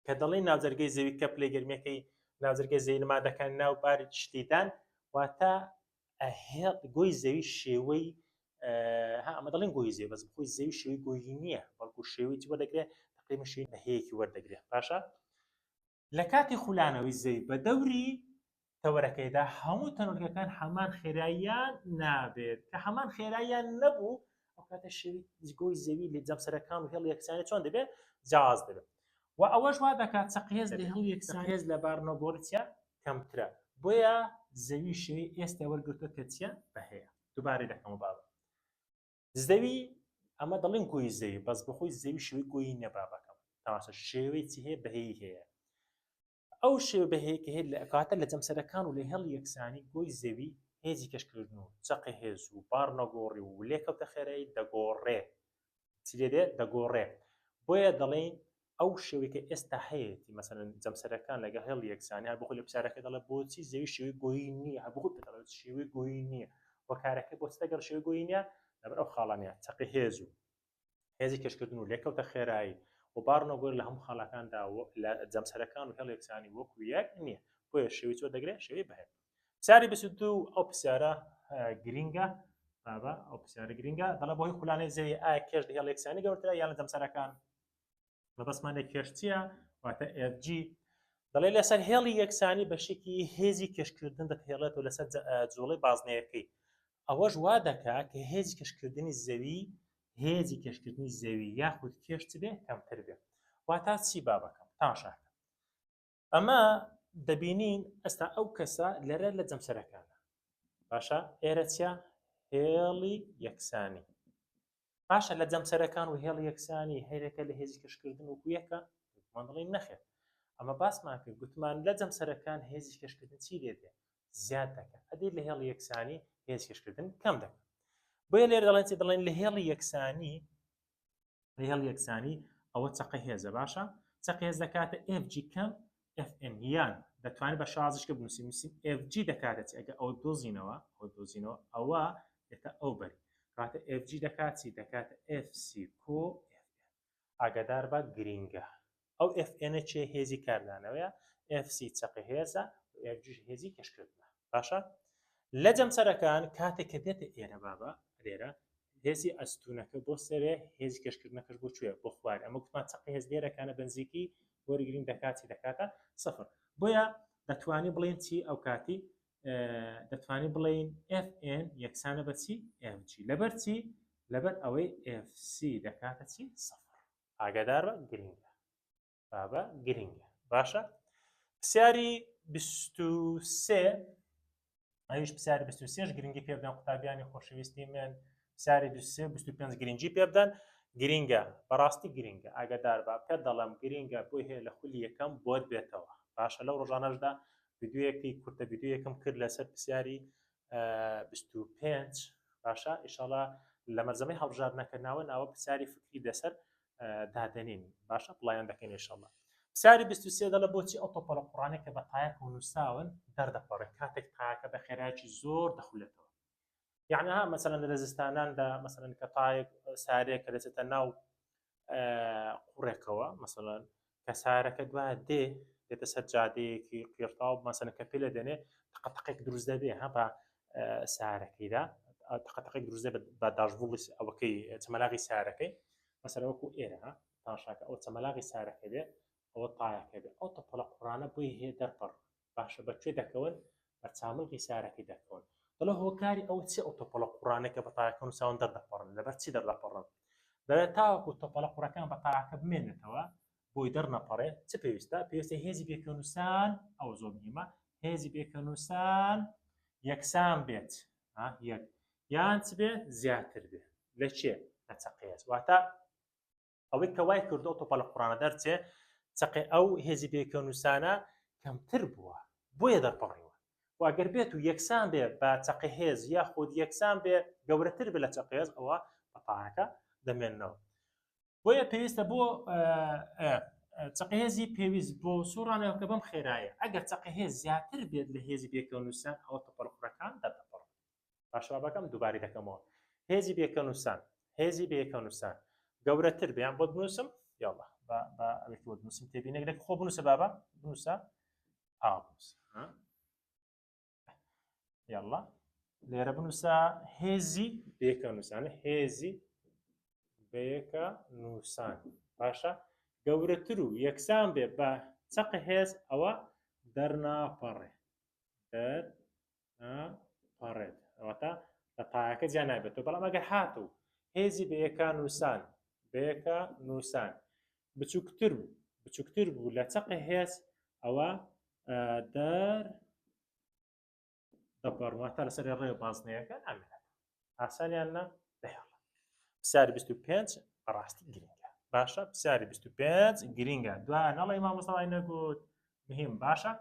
کە دەڵێن ناوجەرگەی زەوی کە پلەی گەرمیەکەی ناوجەرگەی زەوی مادەکان ناو باری شلیدان واتە هێڵ گۆی زەوی شێوەی ها ئەمە دەڵێن گۆی زەوی بەس خۆی زەوی شێوەی گۆیی نییە بەڵکو شێوەی چی وەردەگرێت تقریبا شێوەی بەهەیەکی وەردەگرێت باشە لە کاتی خولانەوەی زەوی بە دەوری تەوەرەکەیدا هەموو تەنۆلکەکان هەمان خێراییان نابێت کە هەمان خێراییان نەبوو ئەو کاتە شێوی گۆی زەوی لە جەمسەرەکان و هێڵ یەکسانی چۆن دەبێت جیاواز دەبێت و ئەوەش وا دەکات چەقهێز لە هێڵی یەکسان هێز لە بارنۆگۆڕی چیە کەمترە بۆیە زەوی شێوەی ئێستا وەرگرتووە کە چیە بەهەیە دووبارەی دەکەمەوە بابە زەوی ئەمە دەڵێن گۆی زەوی بەس بەخۆی زەوی شێوەی گۆیی نییە بابەکەم تەماشا شێوەی چی هەیە بەهەی هەیە ئەو شێوە بەهەیە کە هەیە لە کاتە لە جەمسەرەکان و لە هێڵی یەکسانی گۆی زەوی هێزی کەشکردن و چەقی هێز و بار نەگۆڕی و لێکەوتە خێرایی دەگۆڕێ چی لێ دێ دەگۆڕێ بۆیە دەڵێین ئەو شێوەی کە ئێستا هەیەتی مەسەلەن جەمسەرەکان لەگەڵ هێڵی یەکسانی هەر بخۆی لە پرسیارەکە دەڵێ بۆچی زەوی شێوەی گۆیی نییە هەر بخۆی دەڵێت شێوەی گۆیی نییە هۆکارەکەی بۆچ لەگەڵ شێوەی گۆیی نییە لەبەر ئەو خاڵانەیە چەقی هێز و هێزی کێشکردن و لێکەوتە خێرایی و بارنۆگۆر لە هەموو خاڵەکاندا لە جەمسەرەکان و هێڵ یەکسانی وەکو یەک نییە بۆیە شێوەی چۆ دەگرێت شێوەی بەهێ پرسیاری 22 ئەو پرسیارە گرینگە بابا ئەو پرسیارە گرینگە دەڵێ بۆی خولانەی زەوی ئایا کێش لە هێڵ یەکسانی گەورەترە یان لە جەمسەرەکان مەبەستمان لە کێش چییە واتە FG دەڵێ لەسەر هێڵی یەکسانی بەشێکی هێزی کێشکردن دەهێڵێتەوە لەسەر جوڵەی بازنەیەکەی ئەوەش وا دەکا کە هێزی کێشکردنی زەوی هێزی کێشکردنی زەوی یاخود کێش چ بێ کەمتر بێ واتا چی بابەکەم تاشاکە ئەمە. دەبینین ئەستا ئەو کەسە لێرە لە جەمسەرەکانە باشە ئێرە چیە هێڵی یەکسانی باشە لە جەمسەرەکان و هێڵی یەکسانی هەرێکە لە هێزی کەشکردن وەکو یەکە گوتمان دەڵێین نەخێر ئەمە باسمان کرد گوتمان لە جەمسەرەکان هێزی کەشکردن چی لێ دێ زیاد دەکات ئەدی لە هێڵی یەکسانی هێز کەشکردن کەم دەکات بۆیە لێرە دەڵێن چی دەڵێن لە هێڵی یەکسانی لە هێڵی یەکسانی ئەوە چەقە هێزە باشە چەقە هێز دەکاتە FG کەم FN یان دەتوانێت بە شازش کە بنووسین نووسین FG دەکاتە چی ئەگە ئەوە دۆزینەوە ئەوە دۆزینەوە ئەوە دێتە ئەو بەری کاتە FG دەکات چی دەکاتە FC کۆ FN ئاگادار بە گرینگە ئەو FN چێ هێزی کاردانەوەیە FC چەقە هێزە و FG هێزی کەشکردنە باشە لە جەمسەرەکان کاتێک کە دێتە ئێرە بابە لێرە هێزی ئەستونەکە بۆ سەرێ هێزی کەشکردنەکەش بۆ کوێ بۆ خوار ئەمە گوتمان چەقی هێز لێرەکانە بەنزیکی وەرگرین دەکات چی دەکاتە سفر بۆیە دەتوانی بڵێن چی ئەو کاتی دەتوانی بڵێین FN یەکسانە بە چی FG لەبەر چی لەبەر ئەوەی FC دەکاتە چی سفر ئاگادار بە گرنگە بابە گرنگە باشە پرسیاری 23 ئەویش پرسیاری 23 گرنگی پێ بدەن قوتابیانی خۆشەویستی من پرسیاری 23 25 گرنگی پێ بدەن گرنگە بەڕاستی گرنگە ئاگادار بە پێ دەڵێم گرنگە بۆی هەیە لە خولی یەکەم بۆت بێتەوە باشە لەو ڕۆژانەشدا ڤیدیۆیەکی کورتە ڤیدیۆیەکم کرد لەسەر پرسیاری 25 باشە ئیشاڵا لە مەرزەمەی هەڵبژاردنەکە ناوە ناوە پرسیاری فکری لەسەر دادەنین باشە بڵیان دەکەین ئیشاڵا پرسیاری 23 دەڵێ بۆچی ئەو تۆپەڵە قوڕانەی کە بە تایەک و نووساون دەردەپەڕێن کاتێک تایەکە بە خێرایەکی زۆر دەخولێتەوە یعنی ها مەسەلەن لە زستاناندا مەسەلەن کە تایەک سارێک کە دەچێتە ناو قوڕێکەوە مەسەلەن کە سارەکە دوای دێ دێتە سەر جادەیەکی قیڕتاو مەسەلەن کە پێ لە دێنێ تەقەتەقێک دروست دەبێ ها بە سارەکەیدا تەقەتەقێک دروست دەبێت بە داژبوڵی ئەوەکەی چەمەلاغی سارەکەی مەسەلەن وەکو ئێرە ها تاشاکە ئەو چەمەلاغی سارەکە بێ ئەوە تایەکە بێ ئەو تەپەڵە قوڕانە بۆی هەیە دەرپەڕ باشە بە کوێ دەکەون بە چاملغی سارەکەی دەکەون دەڵێ هۆکاری ئەوە چی ئەو تۆپەڵە قوڕانەی کە بە تایەکە نووساون دەردەپەڕن لەبەر چی دەردەپەڕن دەڵێ تاوەکو تۆپەڵە قوڕەکان بە تایەکە بمێنێتەوە بۆی دەرنەپەڕێ چ پێویستە پێویستە هێزی بێکەنووسان ئەو زۆر مهمە هێزی بێکەنووسان یەکسان بێت یەک یان چ بێ زیاتر بێ لە چێ لە چەقێت واتە ئەوەی کە وای کردو تۆپە لە قوڕانە دەرچێ چەقێ ئەو هێزی پێکەنووسانە کەمتر بووە بۆیە دەرپەڕیوە و ئەگەر بێت و یەکسان بێ بە چەقی هێز یاخود یەکسان بێ گەورەتر بێ لە چەقی هێز ئەوە بەتاکە دەمێننەوە بۆیە پێویستە بۆ چەقی هێزی پێویست بۆ سوڕانەوەکە بەم خێرایە ئەگەر چەقی هێز زیاتر بێت لە هێزی پێکەونووسان ئەوە تەپەڵقڕەکان دەردەپەڕن باشە بابەکەم دووبارەی دەکەمەوە هێزی بێکەنووسان هێزی بێکەنووسان گەورەتر بیان بۆت بنووسم یاڵا بە بە ئەوێکی بۆت بنووسم تێبینێک لەک خۆ بنووسە بابە بنووسە ئا بنووسە یاڵا لێرە بنووسە هێزی بێکەنووسان هێزی بەیەکە نووسان باشە گەورەتر و یەکسان بێ بە چەق هێز ئەوە دەرناپەڕێ دەر پەڕێت واتە لە تایەکە جیا نابێتەوە بەڵام ئەگەر هاتوو هێزی بەیەکە نووسان بەیەکە نووسان بچووکتر بوو بچووکتر بوو لە چەقی هێز ئەوە دەر دەپەڕ واتە لەسەر ڕێ بازنەیەکە نامێنێت ئاسانیان نا دەهێڵ پرسیاری 25 بەڕاستی گرنگە باشە پرسیاری 25 گرنگە دوا نەڵێ مامۆستا وای نەگوت مهم باشە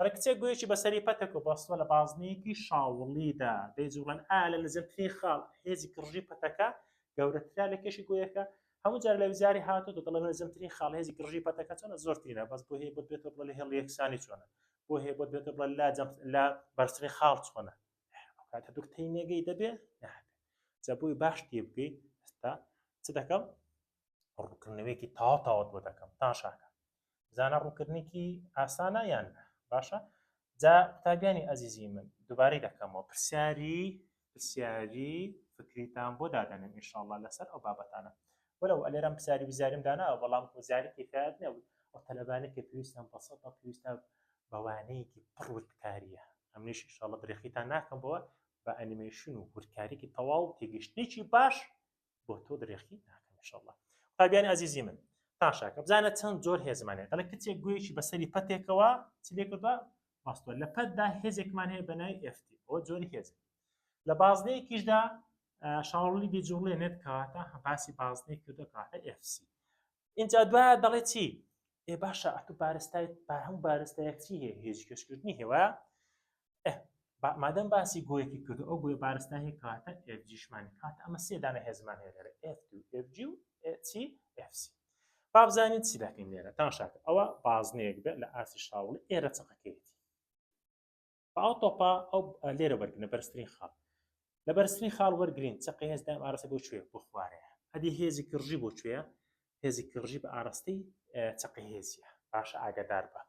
ڕێ کچێک گویەکی بەسەری پەتێک و بەستوە لە بازنەیەکی شاوڵیدا دەیجوڵێن ئا لە نزمترین خاڵ هێزی گڕژی پەتەکە گەورەترا لە کێشی گویەکە هەموو جار لە وزاری هاتوو دەڵێن نزمترین خاڵ هێزی گڕژی پەتەکە چۆنە زۆرترینە بەس بۆ هەیە بۆت بێتەوە بڵێ لە هێڵی یەکسانی چۆنە بۆ هەیە بۆت بێتەوە بڵێ لە جەم لە بەرزترین خاڵ چۆنە ئەو کاتە دوو تەینێگەی دەبێ نابێ جا بۆی باش تێبگەی ئێستا چ دەکەم ڕوونکردنەوەیەکی تەواو تەواوت بۆ دەکەم تاشاکە بزانە ڕوونکردنێکی ئاسانە یان نا باشە جا قوتابیانی ئەزیزی من دووبارەی دەکەمەوە پرسیاری پرسیاری فکریتان بۆ دادەنێم ئینشاءاللە لەسەر ئەو بابەتانە وەلو ئەلێرەم پرسیاری وزاریم داناوە بەڵام وزاری کیفایەت نەبوو ئەو تەلەبانەی کە پێویستیان بە سەد پێویستە بە وانەیەکی پڕ وردکاریە ئەمنیش ئینشاءاللە درێخیتان ناکەم بەوە بە ئەنیمەیشن و وردکاریکی تەواو تێگەیشتنێکی باش بۆ تۆ درێخی ناکەم ئینشاءاللە قوتابیانی ئازیزی من. تاشاکە بزانە چەند جۆر هێزمان هەیە دەڵێ کچێک گویەکی بەسەری پەتێکەوە چ لێ کردووە بەستووە لە پەتدا هێزێکمان هەیە بە ناوی FT ئەوە جۆری هێز لە بازنەیەکیشدا شاوڵی دەجوڵێنێت کەواتە باسی بازنەی کردو کەواتە FC اینجا دوایە دەڵێ چی ئێ باشە ئەتو بارستای هەموو بارستایەک چی هەیە هێزی کێشکردنی هەیە مادەم باسی گۆیەکی کردو ئەو گۆی بارستا هەیە کەواتە FG شمان کاتە ئەمە سێ دانە هێزمان هەیە لێرە F2 FG و چی FC با بزانین چی دەکەین لێرە تاشاکە ئەوە بازنەیەک بێت لە ئاستی شاوڵی ئێرە چەقەکەیەتی با ئەو تۆپە ئەو لێرە وەرگنە بەرزترین خاڵ لە بەرزترین خاڵ وەرگین چەقی هێز دایم ئارەسە بۆ کوێ بۆ خوارێ ئەدی هێزی کڕژی بۆ کوێ هێزی کڕژی بە ئاراستەی چەقی هێزیە باشە ئاگادار بە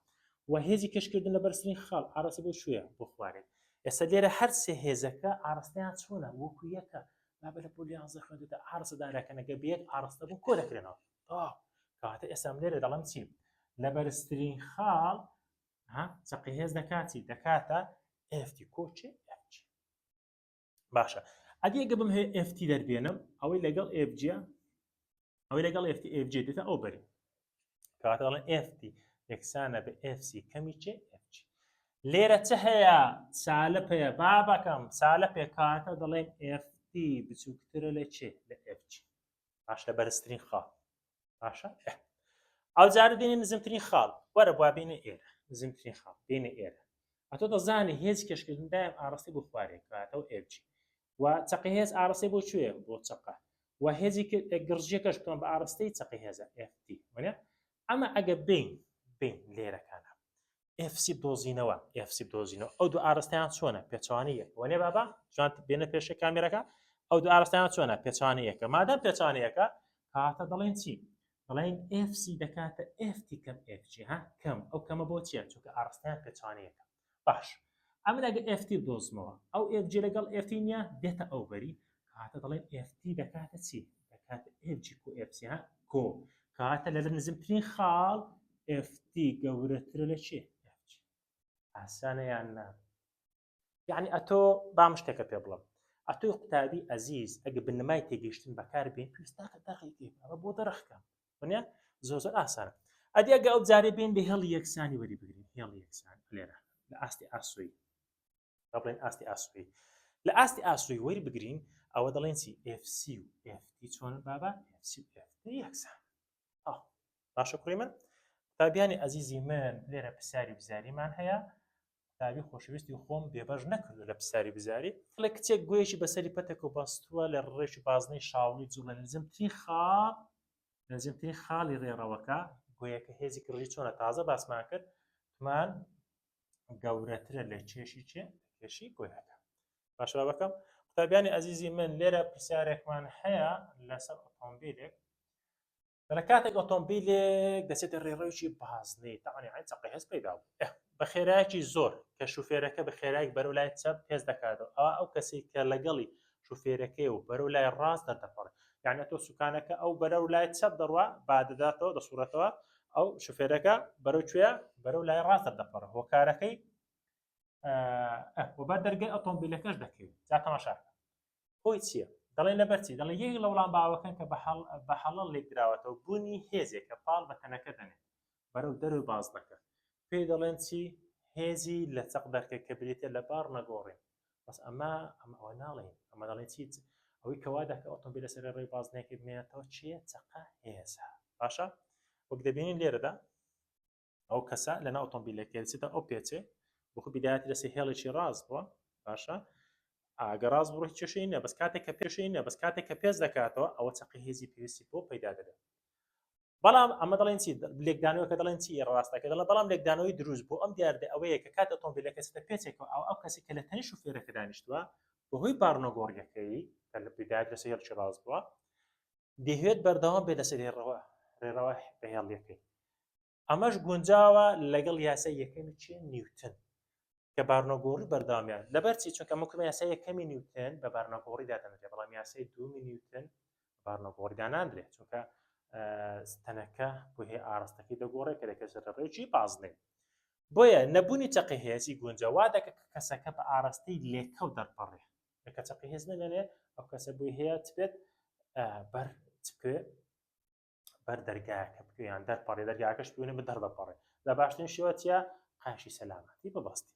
و هێزی کەشکردن لە بەرزترین خاڵ ئاراستە بۆ کوێ بۆ خوارێ ئێستا لێرە هەر سێ هێزەکە ئاراستەیان چۆنە وەکو یەکە بابە لە پۆلی یانزە خوێندوتە ئاراستە دارەکەنەگە بێت ئاراستە بوو کۆ دەکرێنەوە تەواو کەواتە ئێستا من لێرە دەڵێم چی لە بەرزترین خاڵ ها چەقی هێز دەکات چی دەکاتە FT کۆچێ FG باشە ئەدی ئەگە بم هەیە FT دەربێنم ئەوەی لەگەڵ FG ئەوەی لەگەڵ FT FG دێتە ئەو بەری کەواتە دەڵێن FT یەکسانە بە FC کەمی چێ FG لێرە چ هەیە سالب هەیە بابەکەم سالب پێکاتە دەڵێن FT بچووکترە لە چێ لە FG باش لە بەرزترین خاڵ باشە ئەو جارە دێنێ نزمترین خاڵ وەرە بوا بینە ئێرە نزمترین خاڵ بینە ئێرە ئەتۆ دەزانی هێز کێشکردن دایم ئاڕاستەی بۆ خوارێ کاتەوە FG و چەقی هێز ئاڕاستەی بۆ کوێ بۆ چەقە و هێزی گڕژیەکەش بکەم بە ئاڕاستەی چەقی هێزە FT وەنیە ئەمە ئەگە بین بین لێرەکانە FC بدۆزینەوە FC بدۆزینەوە ئەو دوو ئاراستەیان چۆنە پێچوانی یەک وەنێ بابا جوان بێنە پێشە کامێرەکە ئەو دوو ئاراستەیان چۆنە پێچوانی یەکە مادەم پێچوانی یەکە کاتە دەڵێن چی دەڵێن FC دەکاتە FT کەم FG ها کەم ئەو کەمە بۆ چییە چونکە ئاراستەیان پێچوانی یەکە باش ئەمن ئەگە FT بدۆزمەوە ئەو FG لەگەڵ FT نییە دێتە ئەو بەری کاتە دەڵێن FT دەکاتە چی دەکاتە FG کۆ FC ها کۆ کاتە لە نزمترین خاڵ FT گەورەترە لە چێ FG ئاسانە یان نا یعنی ئەتۆ بام شتێکە پێ بڵم ئەتۆی قوتابی ئەزیز ئەگە بنەمای تێگەیشتن بەکار بێن پێویست ناکە دەقی ئەمە بۆ دەرخکەم ونیە زۆر زۆر ئاسانە ئەدی ئەگە ئەو جارێ بێن لە هێڵی یەکسانی وەری بگرین هێڵی یەکسان لێرە لە ئاستی ئاسۆیی با بڵێن ئاستی ئاسۆیی لە ئاستی ئاسۆی وەری بگرین ئەوە دەڵێن چی FC و FT چۆن بابا FC و FT یەکسان باشە کوڕی من قوتابیانی ئەزیزی من لێرە پرسیاری بزاریمان هەیە قوتابی خۆشەویستی خۆم بێبەش نەکردو لە پرسیاری بزاری لە کچێک گوێکی بەسەری پەتێک و بەستووە لە ڕێکی بازنەی شاوڵی جوڵە نزمترین خاڵ نزمترین خاڵی ڕێڕەوەکە گویەکە هێزی کڕژی چۆنە تازە باسمان کرد تمان گەورەترە لە کێشی چێ کێشی گۆیەکە باشە بابەکەم قوتابیانی ئەزیزی من لێرە پرسیارێکمان هەیە لەسەر ئۆتۆمبیلێک لە کاتێک ئۆتۆمبیلێک دەچێتە ڕێڕەوێکی بازنەی تاوانی عین چەقی هێز پەیدا بوو بە خێرایەکی زۆر کە شوفێرەکە بە خێرایەک بەرەو لای چەپ پێز دەکاتەوە ئەوە ئەو کەسی کە لەگەڵی شوفێرەکەی و بەرەو لای ڕاست دەردەپەڕێت یعنی تۆ سوکانەکە ئەو بەرەو لای چەپ دەڕوا بادەداتەوە دەسوڕێتەوە ئەو شوفێرەکە بەرەو کوێ بەرەو لای ڕاست دەردەپەڕێت هۆکارەکەی و بەر دەرگای ئۆتۆمبیلەکەش دەکەوێت جا تەماشا هۆی چییە؟ دەڵێن لەبەر چی؟ دەڵێن یەکێک لە وەڵام باوەکان کە بە هەڵە لێکدراوەتەوە بوونی هێزێکە پاڵ بە تەنەکە دەنێت بەرەو دەرەوەی بازنەکە پێی دەڵێن چی؟ هێزی لە چەق دەرکە کە بریتە لە بار نەگۆڕین بەس ئەمە ئەمە ئەوە ناڵێن ئەمە دەڵێن چی ئەوەی کەوا دەکە ئۆتۆمبیل لەسەر ڕێی بازنەیەکی بمێنێتەوە چییە چەقە هێزە باشە وەک دەبینین لێرەدا ئەو کەسە لەناو ئۆتۆمبیلەکە دەچێتە ئەو پێچێ بۆ بیدایەتی لەسەر هێڵێکی ڕاست بووە باشە ئاگە ڕاست بڕۆ هیچ کێشەی نییە بەس کاتێک کە پێشەی نییە بەس کاتێک کە پێز دەکاتەوە ئەوە چەقی هێزی پێویستی بۆ پەیدا دەبێت بەڵام ئەمە دەڵێن چی لێکدانەوە کە دەڵێن چی ڕاستەکە دەڵێن بەڵام لێکدانەوەی دروست بۆ ئەم دیاردە ئەوەیە کە کات ئۆتۆمبیلەکە چێتە پێچێکەوە ئەو ئەو کەسی کە لە تەنیشت شوفێرەکە دانیشتووە بەهۆی بارنەگۆڕیەکەی کە لە بدایەت لەسەر هێڵکی ڕاست بووە دەیهوێت بەردەوام بێت لەسەر ڕێڕەوە ڕێڕەوە بە هێڵیەکەی ئەمەش گونجاوە لەگەڵ یاسای یەکەمی چێ نیوتن کە بارنەگۆڕی بەردەوامیان لەبەر چی چونکە مکمە یاسای یەکەمی نیوتن بە بارنەگۆڕی دادەنرێت بەڵام یاسای دووەمی نیوتن بارنەگۆڕی داناندرێت چونکە تەنەکە بۆ هەیە ئاراستەکەی دەگۆڕێت کە دەکەوێتە ڕێکی بازنەی بۆیە نەبوونی چەقی هێزی گونجا وا دەکە کە کەسەکە بە ئاراستەی لێکەو دەرپەڕێ کە چەقی هێز نەمێنێ ئەو کەسە بۆی هەیە چ بێت بەر چ بکەوێت؟ بەر دەرگایەکە بکەوێ یان دەرپەڕێ دەرگاکەش پێونە بە دەردەپەڕێ لە باشترین شێوە چیە قاشی سەلامەتی ببەستی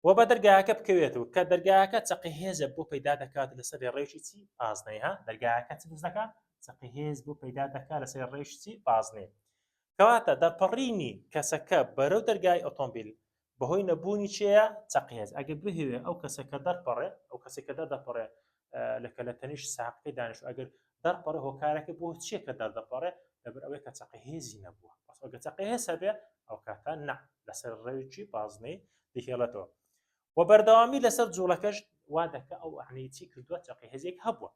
و بە دەرگاکە بکەوێتەوە کە دەرگاکە چەقی هێزە بۆ پەیدا دەکات لەسەر ڕێژی چی بازنەی ها دەرگاکە چ دروست دەکات چەقی هێز بۆ پەیدا دەکات لەسەر ڕێژی چی بازنەی کەواتە دەرپەڕینی کەسەکە بەرەو دەرگای ئۆتۆمبیل بەهۆی نەبوونی چێە چەقی هێز ئەگەر بهێوێ ئەو کەسەکە دەرپەڕێ ئەو کەسێکە دەردەپەڕێ لەکە لە تەنیشت ساقەکەی دانیشت ئەگەر دەرپەڕێ هۆکارەکە بۆ چییە کە دەردەپەڕێ لەبەر ئەوەی کە چەقی هێزی نەبووە بەس ئەگەر چەقی هێز هەبێ ئەو کاتە نا لەسەر ڕێوی بازنەی دەهێڵێتەوە و بەردەوامی لەسەر جوڵەکەش وا دەکە ئەو ئەعنی چی کردووە چەقی هێزێک هەبووە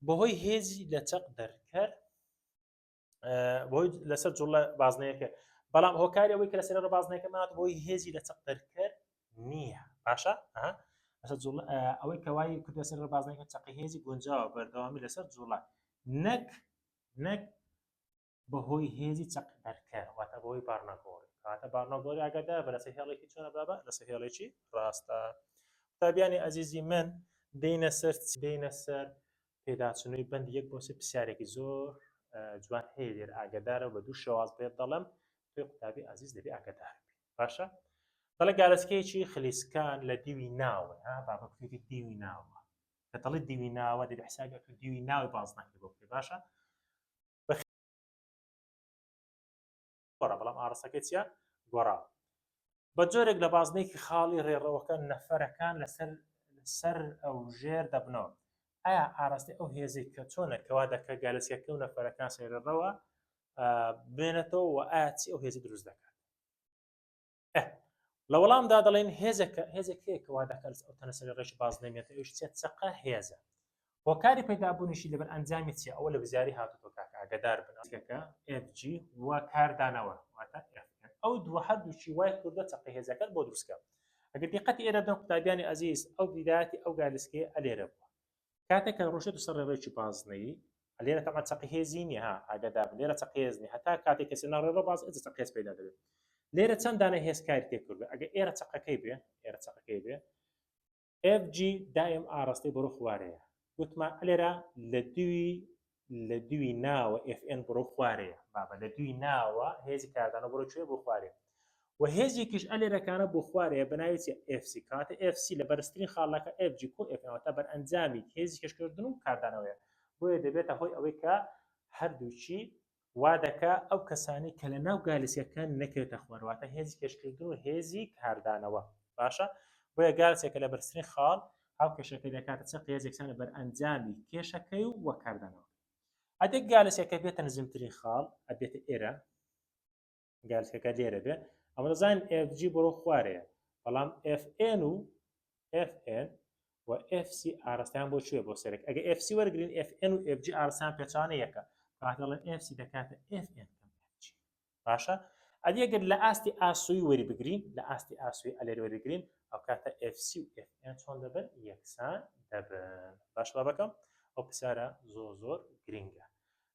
بەهۆی هێزی لە چەق دەرکەر بۆی لەسەر جوڵە بازنەیەکە بەڵام هۆکاری ئەوەی کە لەسەر بازنەکە مات بۆی هێزی لە چەق دەرکەر نییە باشە لەسەر جوڵە ئەوەی کەوای کردە سەر بازنەکە چەقی هێزی گونجاوە بەردەوامی لەسەر جوڵە نەک نەک بەهۆی هێزی چەق دەرکەر واتە بەهۆی بارنەگۆڕی کاتە بارنەگۆڕی ئاگادار بە لەسەر هێڵێکی چۆنە بابە لەسەر هێڵێکی ڕاستە قوتابیانی ئەزیزی من دێنە سەر دێنە سەر پێداچونەوەی بەندی یەک بۆ سێ پرسیارێکی زۆر جوان هەیە لێرە ئاگادارە بە دوو شێواز پێت دەڵێم تۆی قوتابی ئازیز دەبێ ئاگادار بی باشە دەڵێ گالەسکەیەکی خلیسکان لە دیوی ناوە ها بابە کوێتی دیوی ناوە کە دەڵێ دیوی ناوە دەبێ حسابی تو دیوی ناوی بازنەکەی بۆ بکەی باشە گۆڕا بەڵام ئاڕاستەکەی چیە گۆڕاوە بە جۆرێک لە بازنەیەکی خاڵی ڕێڕەوەکە نەفەرەکان لەسەر سەر ئەو ژێر دەبنەوە ئایا ئاراستەی ئەو هێزێک کە چۆنە کەوا دەکە گالسیەکە و نەفەرەکان سەرڕەوە بێنێتەوە و ئایا چی ئەو هێزی دروست دەکات لە وەڵامدا دەڵێن هێزەکە هێزێک هەیە کە وا دەکات ئەو تەنە سەر ڕێژ باز نەمێتە ئەویش چیە چەقە هێزە هۆکاری پەیدابوونیشی لەبەر ئەنجامی چیە ئەوە لە بزیاری هاتووە کاکە ئاگادار بن کەکە FG و کاردانەوە واتە FN ئەو دووە هەردووکی وای کردووە چەقە هێزەکەت بۆ دروستکە ئەگەر دیقەتی ئێرە بدەن قوتابیانی ئەزیز ئەو بیدایەتی ئەو گالیسکەیە ئەلێرە بووە کاتێک کە ڕۆشێتە سەر ڕێڕەوێکی بازنەیی لێرە تەبعەن چەقی هێزی نییە ها ئاگادار بن لێرە چەقی هێز نییە هەتا کاتێک کەسێ ناو ڕێڕەو باز ئەجە چەقی هێز پەیدا دەبێت لێرە چەند دانە هێز کاری تێ کردو ئەگەر ئێرە چەقەکەی بێ ئێرە چەقەکەی بێ FG دایم ئاراستەی بەرەو خوارەیە گوتمان لێرە لە دوی لە دوی ناوە FN بڕۆ خوارەیە بابە لە دوی ناوە هێزی کاردانە بڕۆ کوێ بۆ خوارێ و هێزێکیش ئەلێرەکانە بۆ خوارەیە بە ناوی چیە FC کاتە FC لە بەرزترین خاڵەکە FG کۆ FN واتە بەرئەنجامی هێزی کێشکردن و کاردانەوەیە بۆیە دەبێتە هۆی ئەوەی کە هەردووکی وا دەکا ئەو کەسانی کە لە ناو گالسیەکان نەکەوێتە خوار واتە هێزی کێشکردن و هێزی کاردانەوە باشە بۆیە گالسێکە لە بەرزترین خاڵ هاوکێشەکەی دەکاتە چەق هێزێکسانە بەرئەنجامی کێشەکەی و وە کاردانەوە ئەدێک گالسێکە بێتە نزمترین خاڵ ئەبێتە ئێرە گالسەکە لێرە بێ ئەمە دەزانین FG بۆ خوارەیە بەڵام FN و FN و FC ئاراستەیان بۆ کوێ بۆ سەرێک ئەگە FC وەرگین FN و FG ئاراستەیان پێچانە یەکە کاتە دەڵێن FC دەکاتە FN کەم FG باشە ئەدی ئەگەر لە ئاستی ئاسۆی وەری بگرین لە ئاستی ئاسۆی ئەلێر وەریگرین ئەو کاتە FC و FN چۆن دەبن یەکسان دەبن باش بابەکەم ئەو پرسیارە زۆر زۆر گرنگە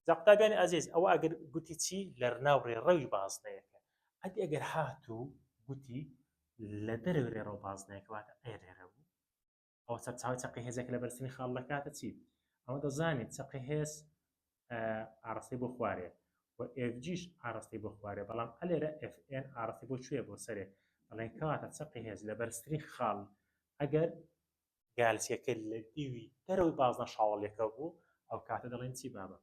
جا قوتابیانی ئازیز ئەوە ئەگەر گوتی چی لە ناو ڕێڕەوی بازنەیەکە ئەدی ئەگەر هاتوو گوتی لە دەرەوەی ڕێڕەو بازنەیەکە واتە ئەی ڕێڕەو بوو ئەوە سەرچاوەی چەقی هێزێک لە بەرزترین خاڵ دەکاتە چی ئەوە دەزانیت چەقی هێز ئاراستەی بۆ خوارێ و FG ش ئاراستەی بۆ خوارێ بەڵام ئەلێرە FN ئاراستەی بۆ کوێ بۆ سەرێ دەڵێن کەواتە چەقی هێز لە بەرزترین خاڵ ئەگەر گالسیەکە لە دیوی دەرەوەی بازنە شاوەڵیەکە بوو ئەو کاتە دەڵێن چی بابە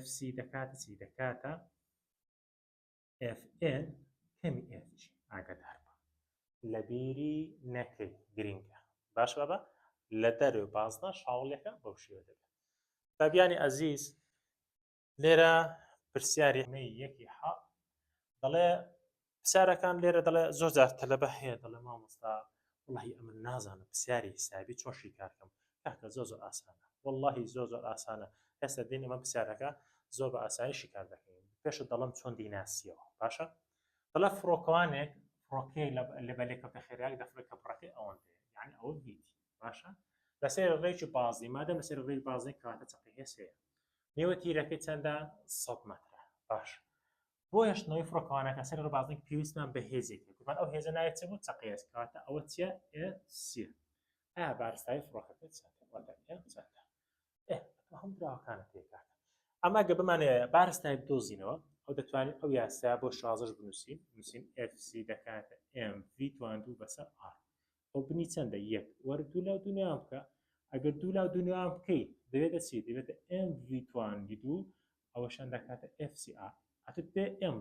FC دەکاتە چی دەکاتە FN کەمی FG ئاگادار بە لەبیری نەکەی گرینگە باش بابە لە دەرەوەی بازنە شاوڵیەکە بەو شێوە دەبێت قوتابیانی ئەزیز لێرە پرسیاری مەی یەکی حە دەڵێ پرسیارەکان لێرە دەڵێ زۆر جار تەلەبە هەیە دەڵێ مامۆستا وڵی ئەمن نازانم پرسیاری حسابی چۆن شیکارکەم کاکە زۆر زۆر ئاسانە واللهی زۆر زۆر ئاسانە ئێستا دێن ئەمە پرسیارەکە زۆر بە ئاسانی شیکار دەکەین پێشت دەڵم چۆن دیناسیەوە باشە دەڵێ فڕۆکەوانێک فڕۆکەیەک لە بەلێکەوتە خێرایەک دەفڕێت کە بڕەکەی ئەوەندەیە یعنی ئەوە بیتی باشە لەسەر ڕێکی بازی مادەم لەسەر ڕێی بازی کەواتە چەقی هێز هەیە نێوە تیرەکەی چەندە 100 مەترە باش بۆ هێشتنەوەی فڕۆکەوانەکە سەر ڕێبازێک پێویستمان بە هێزێک گوتمان ئەو هێزە ناوێت چ بوو چەقی هێز کەواتە ئەوە چییە ئێ سیە ئایا بارستایی فڕۆکەکە چەندە واتە ئێم چەندە ئێ هەموو دراوەکانت تێکات. ئەمە گە بمانەوێ بارستای بدۆزینەوە ئەو دەتوانین ئەو یاسا بۆ شازەش بنووسین نووسین FC دەکاتە MV تواندوو بەسەر R ئەو بنی چەندە یەک وەرە دوو لاو دوو نێوان بکە ئەگەر دوو لاو دوو نێوان بکەی دەبێتە چی دەبێتە MV تواندی دوو ئەوەشان دەکاتە FCR ئەتو پێ M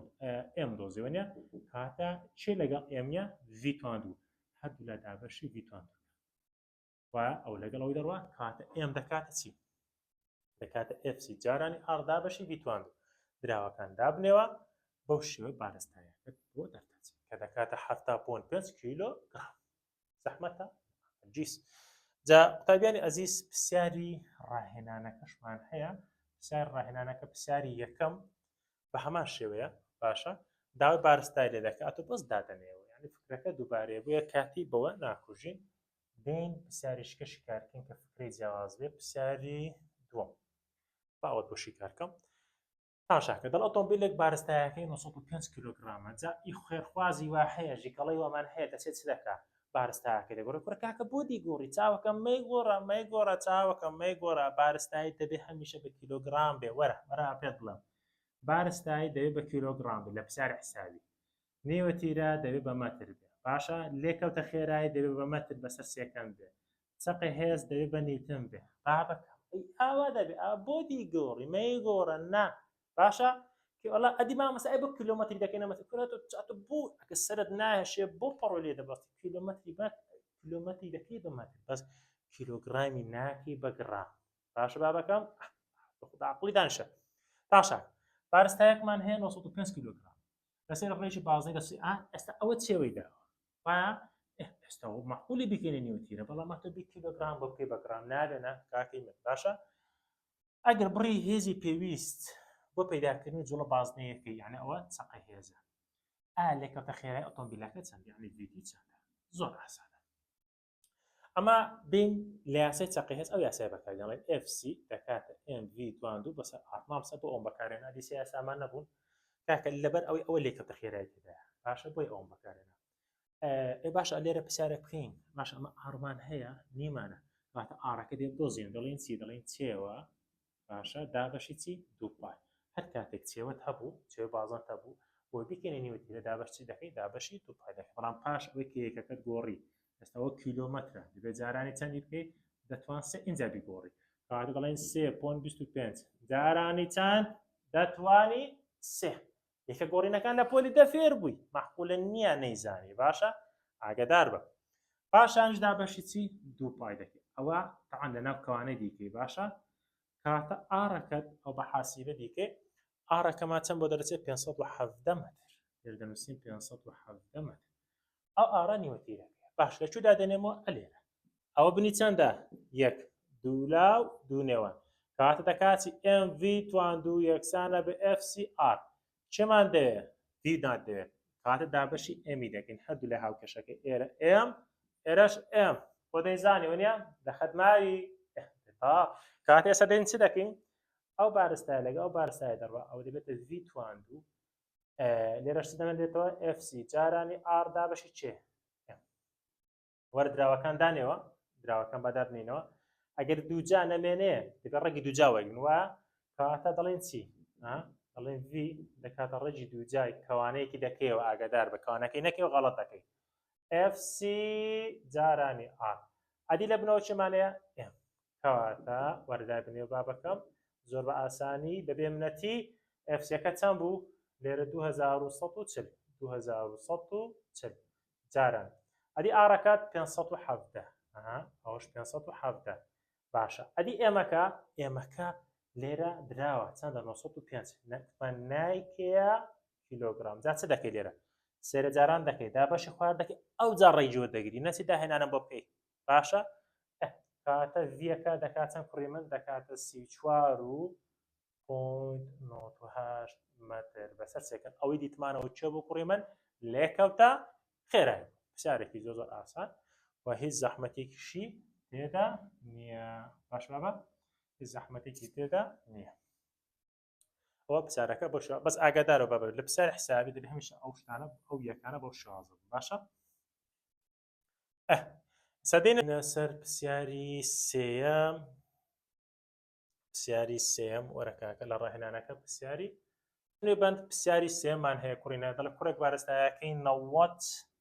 M دۆزیەوە نیە کاتە چێ لەگەڵ M نیە V تواندوو هەردوو لا دابەشی V تواندوو و ئەو لەگەڵ ئەوی دەڕوا کاتە M دەکاتە چی دەکاتە FC جارانی R دابەشی V تواندوو دراوەکان دابنێوە بەو شێوە بارستایەکەت بۆ دەردەچێت کە دەکاتە 7.5 کیلۆ گرام زەحمەتە جیس جا قوتابیانی ئەزیز پرسیاری ڕاهێنانەکەشمان هەیە پرسیار ڕاهێنانەکە پرسیاری یەکەم بە هەمان شێوەیە باشە داوای بارستای لێ دەکات و بەس دادەنێەوە یعنی فکرەکە دووبارەیە بۆیە کاتی بەوە ناکوژین دێین پرسیاری شکە شیکارکەین کە فکرەی جیاواز بێ پرسیاری دووەم با ئەوەت بۆ شیکارکەم تاشاکە دەڵ ئۆتۆمبیلێک بارستایەکەی 905 کیلۆگرامە جا ئی خێرخوازی وا هەیە ژیکەڵەی وامان هەیە دەچێت چ دەکا بارستایەکەی دەگۆڕێ کوڕە کاکە بۆ دیگۆڕی چاوەکەم مەیگۆڕە مەیگۆڕە چاوەکەم مەیگۆڕە بارستایی دەبێ هەمیشە بە کیلۆگرام بێ وەرە وەرە پێت بڵێم بارستایی دەبێ بە کیلۆگرام بێ لە پرسیاری حسابی نیوە تیرە دەبێ بە مەتر بێ باشە لێکەوتە خێرایی دەبێ بە مەتر بەسەر سێکەند بێ چەقی هێز دەبێ بە نیوتن بێ بابەکەم ئەی ئاوا دەبێ ئا بۆ دیگۆڕی مەیگۆڕە نا باشە وەڵا ئەدی مامۆستا ئەی بۆ کیلۆمەتری دەکەینە مەتر کورە تۆ تۆ بۆ ئەگە سەرت ناهێشێ بۆ پەڕۆ لێ دەبەستی کیلۆمەتری بە کیلۆمەتری دەکەی بە مەتر بەس کیلۆگرامی ناکەی بە گڕام باشە بابەکەم خدا عقلی دانیشە باشە بارستایەکمان هەیە 905 کیلۆگرام لەسەر ڕێژی بازنەی دەستی ئا ئێستا ئەوە چێوەی داوە وایە ئێستا مەعقولی بیکەینە نیوە تیرە بەڵام ئەتۆ بی کیلۆگرام بۆ بکەی بە گرام نابێ نا کاکەی من باشە ئەگەر بڕی هێزی پێویست بۆ پەیداکردنی جوڵە بازنەیەکەی یعنی ئەوە چەقە هێزە ئا لێکەوتە خێرای ئۆتۆمبیلەکە چەند یعنی VT چەندە زۆر ئاسانە ئەمە بین لە یاسای چەقی هێز ئەو یاسای بەکار دەڵێن FC دەکاتە MV تواندوو بەسەر R مامسە بۆ ئەوم بەکارێنا دیسە یاسامان نەبوون کاکە لەبەر ئەوەی ئەوە لێکەوتە خێرای تێدایە باشە بۆی ئەوم بەکارێنا ئێ باشە لێرە پرسیارێک بکەین باشە ئەمە R مان هەیە نیمانە واتە R ەکە دێ بدۆزین دەڵێن چی دەڵێن چێوە باشە دابەشی چی دوو pi هەر کاتێک چێوەت هەبوو چێوە بازنت هەبوو بۆ بیکەنە نیوە تیرە دابەش چی دەکەی دابەشی دوو pi دەکەی بەڵام پاش ئەوەی کە یەکەکەت گۆڕی ئێستاوە کیلۆمەترە دەبێت جارانی چەندی بکەیت دەتوان سێ ئینجا بیگۆڕی کەواتە دەڵێن سێ point 25 جارانی چەند دەتوانی سێ یەکە گۆڕینەکان لە پۆلی دە فێر بووی مەعقولە نییە نەیزانی باشە ئاگدار بە پاشانش دابەشی چی دوو pi دەکەی ئەوە تەعان لەناو کەوانەی دیکەی باشە کاتە R ەکەت ئەو بە حاسیبە دیکەی R ەکەمان چەند بۆ دەرەچێت 517 مەتر لێر دەنووسین 517 مەتر ئەو R ە نیوە تیرەکەیە باش لە کوێدا دەنێمەوە ئەلێرە ئەوە بنی چەندە یەک دوولا و دوو نێوان کاتە دەکاتی MV تواندوو یەکسانە بە FCR چێمان دەوێ V نات دەوێت کاتە دابەشی M ی دەکەین هەردوو لە هاوکێشەکە ئێرە M ئێرەش M بۆ دەیزانی وەنیە لە خەتماوی کاتێ ئێستا دێن چ دەکەین ئەو بارستای لەگە ئەو بارستای دەڕوا ئەو دەبێتە V تواندوو لێرەش دەمێنێتەوە FC جارانی R دابەشی چێ وەرە دراوەکان دانێوە دراوەکان با دابنینەوە ئەگەر دووجا نەمێنێ دەبێت ڕەگی دووجا وەرگن وە کەواتە دەڵێن چی دەڵێن V دەکاتە ڕەگی دووجای کەوانەیەکی دەکەیەوە ئاگادار بە کەوانەکەی نەکەی و غەڵەت دەکەی FC جارانی R ئەدی لە بنەوە چێمانەیە M کەواتە وەردای بنێو بابەکەم زۆر بە ئاسانی بەبێ منەتی FC ەکە چەند بوو لێرە 2140 2140 جاران ئەدی R ەکات 517 ئەوش 517 باشە ئەدی M ەکە M ەکە لێرە دراوە چەندە 905 نەکمان نایکەیە کیلۆگرام جا چ دەکەی لێرە سێرە جاران دەکەی دابەشی خوار دەکەی ئەو جا ڕێی دەگری نەچی داهێنانم بۆ بکەی باشە کاتە V ەکە دەکات چەند کوڕی من دەکاتە 34 و point 98 مەتر بەسەر second ئەوەی دیتمانەوە چێ بۆ کوڕی من لێکەوتە خێرای پرسیارێکی زۆر زۆر ئاسان و هیچ زەحمەتێکیشی تێدا نییە باش بابە هیچ زەحمەتێکی تێدا نییە ئەوە پرسیارەکە بۆ بەس ئاگادارەوە بابە لە پرسیار حسابی دەبێ هەمیشە ئەو شتانە ئەو یەکانە بۆ شازە باشە سەدەینە سەر پرسیاری سێیەم. پرسیاری سێیەم وەرە کاکە لە ڕاهێنانەکە پرسیاری نوێ بەند پرسیاری سێمان هەیە کوڕینە دەڵێ کوڕێک بارستایەکەی 90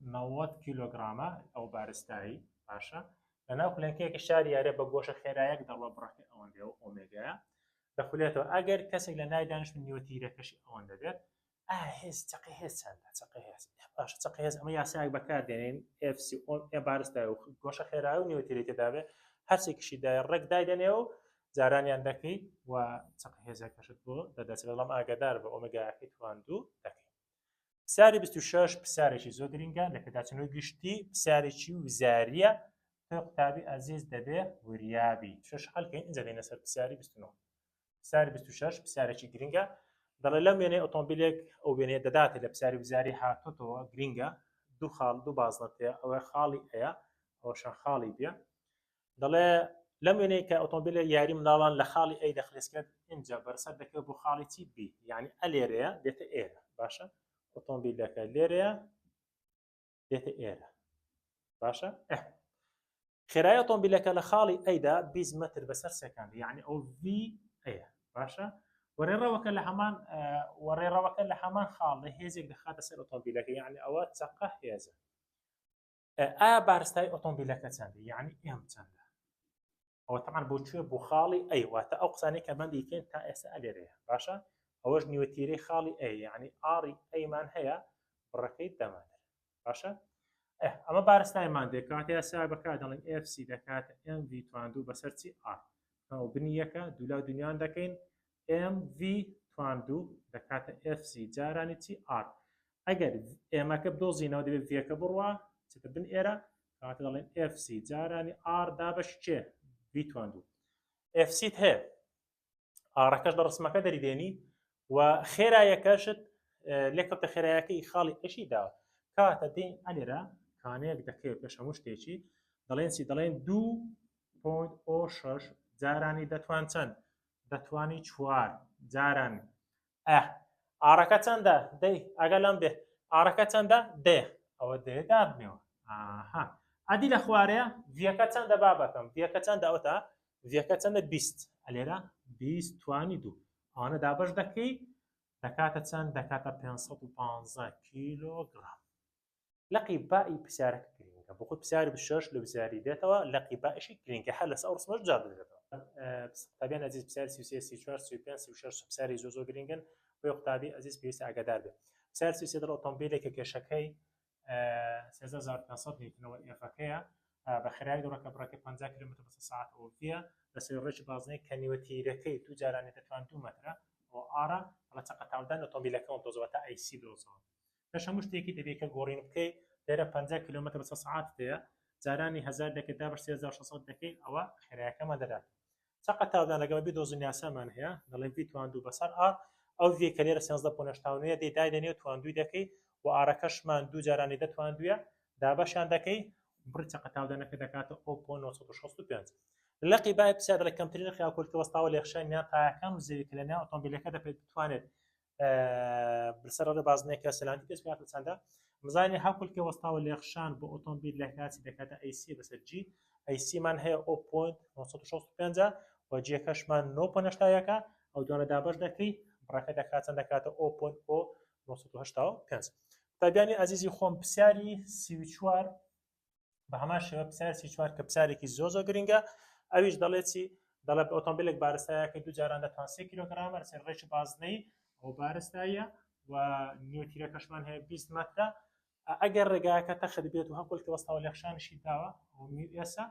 90 کیلۆگرامە ئەو بارستایی باشە لەناو خولێنکەیەکی شاری یارێ بە گۆشە خێرایەک دەڕوە بڕەکەی ئەوەندەیە و ئۆمێگایە دەخولێتەوە ئەگەر کەسێک لە نای دانیشت نیوە تیرەکەشی ئەوەندە بێت ئایا هێز چەقی هێز چەندە چەقی هێز باشە چەقی هێز ئەمە یاسایەک بەکاردێنین FC ئێ بارستای و گۆشە خێرای و نیوە تیرەی تێدا بێ هەرچێکیشی دایە ڕێک دایدەنێ و جارانیان دەکەی و چەقی هێزەکەشت بۆ دەدەچێت بەڵام ئاگادار بە ئۆمێگاکەی تواندوو دەکەی پرسیاری 26 پرسیارێکی زۆر گرنگە لە پێداچوونەوەی گشتی پرسیارێکی وزاریە تۆ قوتابی ئەزیز دەبێ وریابی شش حەلکەین ئینجا دێنە سەر پرسیاری 29 پرسیاری 26 پرسیارێکی گرنگە دەڵێ لەم وێنەی ئۆتۆمبیلێک ئەو وێنەیە دەداتێ لە پرسیاری وزاری هاتۆتەوە گرنگە دوو خاڵ دوو بازنە تێ ئەوە خاڵی ئەیە ئەوشان خاڵی بێ دەڵێ لەم وێنەی کە ئۆتۆمبیلە یاری مناڵان لە خاڵی A دەخلێسکێت ئینجا بەرسەر دەکەوێت بۆ خاڵی چی B یعنی ئە لێرەیە دێتە ئێرە باشە ئۆتۆمبیلەکە لێرەیە دێتە ئێرە باشە خێرای ئۆتۆمبیلەکە لە خاڵی A دا 20 متر بەسەر سێکاند یعنی ئەو V ئەیە باشە وەڕێڕەوەکە لە هەمان وەڕێڕەوەکە لە هەمان خاڵ لە هێزێک دەخاتە سەر ئۆتۆمبیلەکە یعنی ئەوە چەقە هێزە ئایا بارستای ئۆتۆمبیلەکە چەندە یعنی M چەندە ئەوە تەمان بۆ کوێ بۆ خاڵی A واتە ئەو قسانەی کە بەندی کەین تا ئێستا ئەلێرەیە باشە ئەوەش نیوەتیرەی خاڵی A یعنی R ی A مان هەیە بڕەکەی دەماتر باشە ئەمە بارستایمان دێ کاتێ یاسا بەکار دەڵێن FC دەکاتە MV تواندوو بەسەر چی R ئەو بنی یەکە دوولا دنیان دەکەین MV تواندوو دەکاتە FC جارانی چی R ئەگەر M ەکە بدۆزینەوە دەبێت V ەکە بڕوا چێتە بن ئێرە کاتە دەڵێن FC جارانی R دابەش چێ V تواندوو FC هەیە R ەکەش لە ڕسمەکە دەریدێنی و خێرایەکەشت لێکەوتە خێرایەکەی خاڵی ئەشی داوە کاتە دێن ئەلێرە کانەیەک دەکەوێت پێش هەموو شتێکی دەڵێن چی دەڵێن 2.06 جارانی دەتوان چەند دەتوانی چوار جاران ئە R ەکە چەندە دەی ئەگە لەم بێ R ەکە چەندە دێ ئەوە دێ دابنێەوە ئاها ئەدی لە خوارەیە V ەکە چەندە بابەکەم V ەکە چەندە ئەوتا V ەکە چەندە 20 ئەلێرە 20 توانی دوو ئەوانە دابەش دەکەی دەکاتە چەند دەکاتە 515 کیلۆگرام لقی بائی پرسیارەکە گرنگە بۆ خۆی پرسیاری بشەش لە وزاری دێتەوە لقی بائشی گرنگە هەر لەسەر ئەو ڕسمەش جواب دەدرێتەوە قوتابیان ئەزیز پرسیاری 33 34 35 36 پرسیاری زۆر زۆر گرنگن بۆ قوتابی ئەزیز پێویستە ئاگادار بێت پرسیاری 33 دەڵێ ئۆتۆمبیلێک کە کێشەکەی 13500 نیوتنەوە F ەکەیە بە خێرایی دەڕۆ کە بڕەکەی 50 کیلومتر بەسەر سەعات ئەوە لەسەر ڕێکی بازنەی کە نیوە تیرەکەی دوو جارانی دەتوان دوو مەترە ئەوە R ە دەڵێ چەقە تاودان ئۆتۆمبیلەکەەوە دۆزەوە تا AC دۆزەوە پێش هەموو شتێکی دەبێت کە گۆڕین بکەی لێرە 50 کیلومتر بەسەر سەعات هەیە جارانی هزار دەکەی دابەش 3600 دەکەی ئەوە خێرایەکەمان دەدات چەقە تاودان لەگەڵ بیدۆزین یاسامان هەیە دەڵێن V تواندوو بەسەر R ئەو V کە لێرە 13 point 89 دەی دایدەنێ و تواندووی دەکەی و R ەکەشمان دوو جارانی دە تواندوویە دابەشیان دەکەی بڕی چەقە تاودانەکە دەکاتە 0.965 لقی بای پرسیار دەڵێ کەمترین نرخی هاوکۆلکە وەستاوە لێخشانی نێوان تایەکان و زەوی کە لە نێوان ئۆتۆمبیلەکە دەپێت بتوانێت لەسەر ڕێ بازنەیەکە سەلامەتی پێش بکاتە چەندە مزانی هاوکولکە وەستاوە لێخشان بۆ ئۆتۆمبیل لە کاتی دەکاتە AC بەسەر G AC مان هەیە 0.965 و G ەکەشمان 9.81 ئەو دوانە دابەش دەکەی بڕەکە دەکات چەند دەکاتە 0.985 قوتابیانی ئازیزی خۆم پرسیاری 34 بە هەمان شێوە پرسیار 34 کە پرسیارێکی زۆر زۆر گرنگە ئەویش دەڵێت چی دەڵێ بە ئۆتۆمبیلێک بارستایەکە دوو جاران دەتوان سێ کیلۆگرامە لەسەر ڕێکی بازنەی ئەو بارستایە و نیوتیرەکەشمان هەیە 20 مەترە ئەگەر ڕێگاکە تەخت بێت و هەکۆلکە وەستاوە لێخشانشی داوە ئەو mu S ە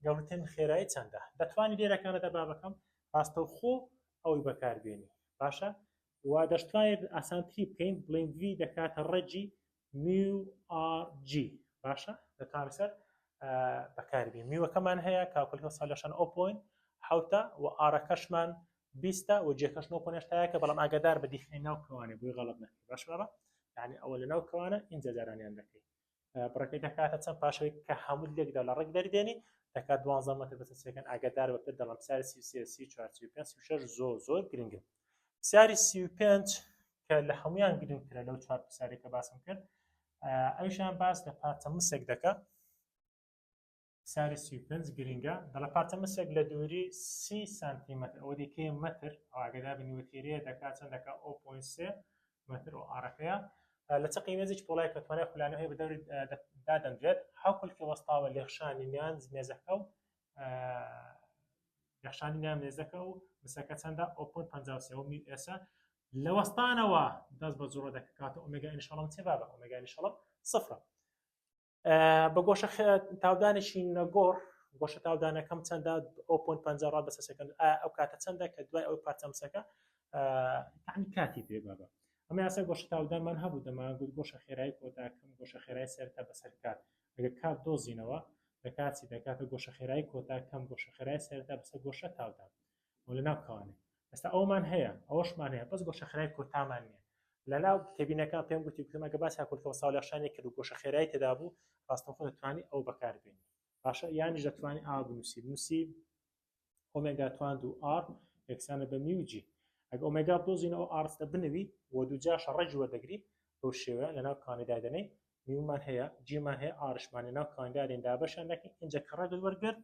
گەورەترین خێرایی چەندە دەتوانی لێرەکانەدا بابەکەم ڕاستەوخۆ ئەوی بەکاربێنی باشە و دەشتوانێت ئاسانتری بکەین بڵێن V دەکاتە ڕێجی mu R G باشە دەتوانێت سەر بەکاربی mu ەکەمان هەیە کاکولکە سالەشان ئەو point حوتە و R ەکەشمان بیستە و G ەکەش نۆ point هەشتایەکە بەڵام ئاگادار بە دیخەی ناو کەوانێ بۆی غەڵت نەکەی باش بابە یعنی ئەوە لە ناو کەوانە ئینجا جارانیان دەکەی بڕەکەی دەکاتە چەند پاشەوەی کە هەموو لێکدا لە ڕێک دەردێنی دەکات 12 مەتر بەسەر سێکەن ئاگادار بە پێت دەڵێم پرسیاری 33 34 35 36 زۆر زۆر گرنگن پرسیاری 35 کە لە هەمویان گرنگترە لەو چوار پرسیارێک کە باسم کرد ئەویشان باس لە پارچە مسێک دەکە. پرسیاری 35 گرنگە دەڵێ پارچە مسێک لە دووری 30 سانتیمەتر ئەوە دیکەی مەتر ئەو ئاگادار بن وتیرەیە دەکات چەند دەکات 0.3 مەتر ئەو ئارەکەیە لە چەقی مێزێکی پۆڵای کە توانای خولانەوە هەیە بە دەوری دادەنرێت هاوکولکە وەستاوە لێخشانی میان مێزەکە و لێخشانی میان مێزەکە و مسەکە چەندە 0.53 و mu s ە لە وەستانەوە دەست بە جوڵە دەکات omega initial م چێ بابە omega initial م سفرە بە گۆشە تاودانێکی نەگۆڕ گۆشە تاودانەکەم چەندە 0.50 rad بەسەر second ئەو کاتە چەندە کە دوای ئەو پارچە مسەکە تەعنی کاتی پێ بابە ئەمە یاسای گۆشە تاودانمان هەبوو دەمان گوت گۆشە خێرای کۆتاکەم گۆشە خێرای سەرتا بەسەر کات ئەگەر کات دۆزینەوە دەکات چی دەکاتە گۆشە خێرای کۆتا کەم گۆشە خێرای سەرتا بەسەر گۆشە تاودان و لە ناو کەوانێ ئێستا ئەومان هەیە ئەوەشمان هەیە بەس گۆشە خێرای کۆتامان نییە لە ناو تێبینەکان پێم گوتی گوتم ئەگە باسی هاکولکەوە ساڵەخشانی کرد و گۆشە خێرای تێدا بوو ڕاستەوخۆ دەتوانی ئەو بەکاربێنی باشە یانیش دەتوانی ئا بنووسی بنووسی ئۆمێگا تواند و R یەکسانە بە mu g. ئەگە ئۆمێگا بدۆزینەوە R دە بنوی و دووجا شەڕەجی وەردەگری بەو شێوەیە لە ناو کانیدا دەنێی mu مان هەیە g مان هەیە R شمان لە ناو کانیدا دێن دابەشیان دەکەین ئینجا کە ڕەگت وەرگرت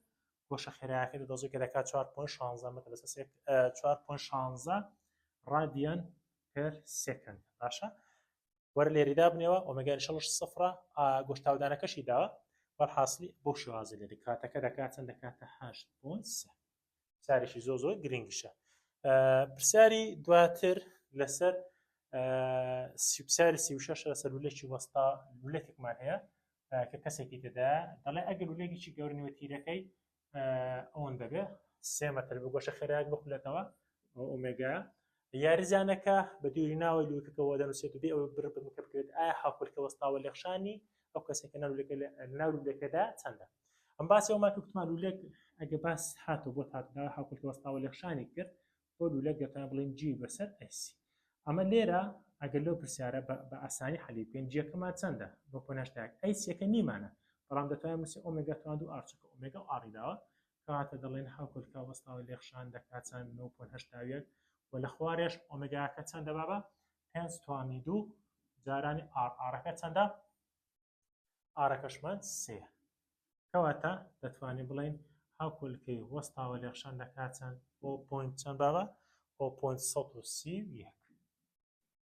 گۆشە خێرایەکەی دەدۆزی کە دەکات 4.16 مەتر لەسەر 4.16 radian per second باشە وەرە لێریدا بنێوە omega initial ش سفرە گۆشتاودانەکەشی داوە وەرحاصلی بۆ شێوازە لێری کاتەکە دەکات چەند دەکاتە 8.3 پرسیارێکی زۆر زۆر گرنگیشە پرسیاری دواتر لەسەر پرسیاری 36 لەسەر لولێکی وەستا لولێکمان هەیە کە کەسێکی تێدا دەڵێ ئەگەر لولێکی گەورە نیوە تیرەکەی ئەوەن دەبێ سێ مەتر بگۆشە خێرایەک بخولێتەوە ئۆمێگا یاریزانەکە بە دووری ناوەی لووتکەوە دەنووسێت و بێ ئەوەی بڕ بنکە بکەوێت ئایا هاوکولکە وەستاوە لێخشانی ئەو کەسێکە ناو لولەکەدا چەندە ئەم باسی ئەومان کە گوتمان لولێک ئەگە باس هاتۆ بۆ هاتدا هاوکولکە وەستاوە لێخشانی کرد بۆ لولێک دەتوانین بڵێن g بەسەر AC ئەمە لێرە ئەگەر لەو پرسیارە بە ئاسانی حەلی بکەین g ەکەمان چەندە؟ بۆ پۆنەشتاک AC ەکە نیمانە بەڵام دەتوانین بنووسین ئۆمێگا توان دوو R چونکە ئۆمێگا و R ی داوە کەواتە دەڵێن هاوکۆلکە وەستاوە لێخشان دەکات چەند 9.81 و لە خوارێش ئۆمێگاکە چەندە بابە پێنج توانی دوو جارانی R R ەکە چەندە R ەکەشمان سێ کەواتە دەتوانین بڵێین هاوکۆلکەی وەستاوە لێخشان دەکات چەند o point چەند بابە o point 131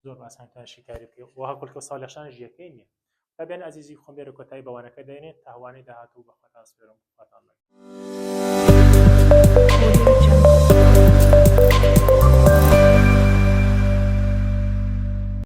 زۆر ئاسان تا شیکاری بکەی و هاوکۆلکە وەستاوە لێخشان ژیەکەی نییە تا بێن ئازیزی خۆم لێرە کۆتایی بەوانەکە دێنێت تا هەوانەی داهاتوو بەخواتان سپێرم خواتان لەگەڵ.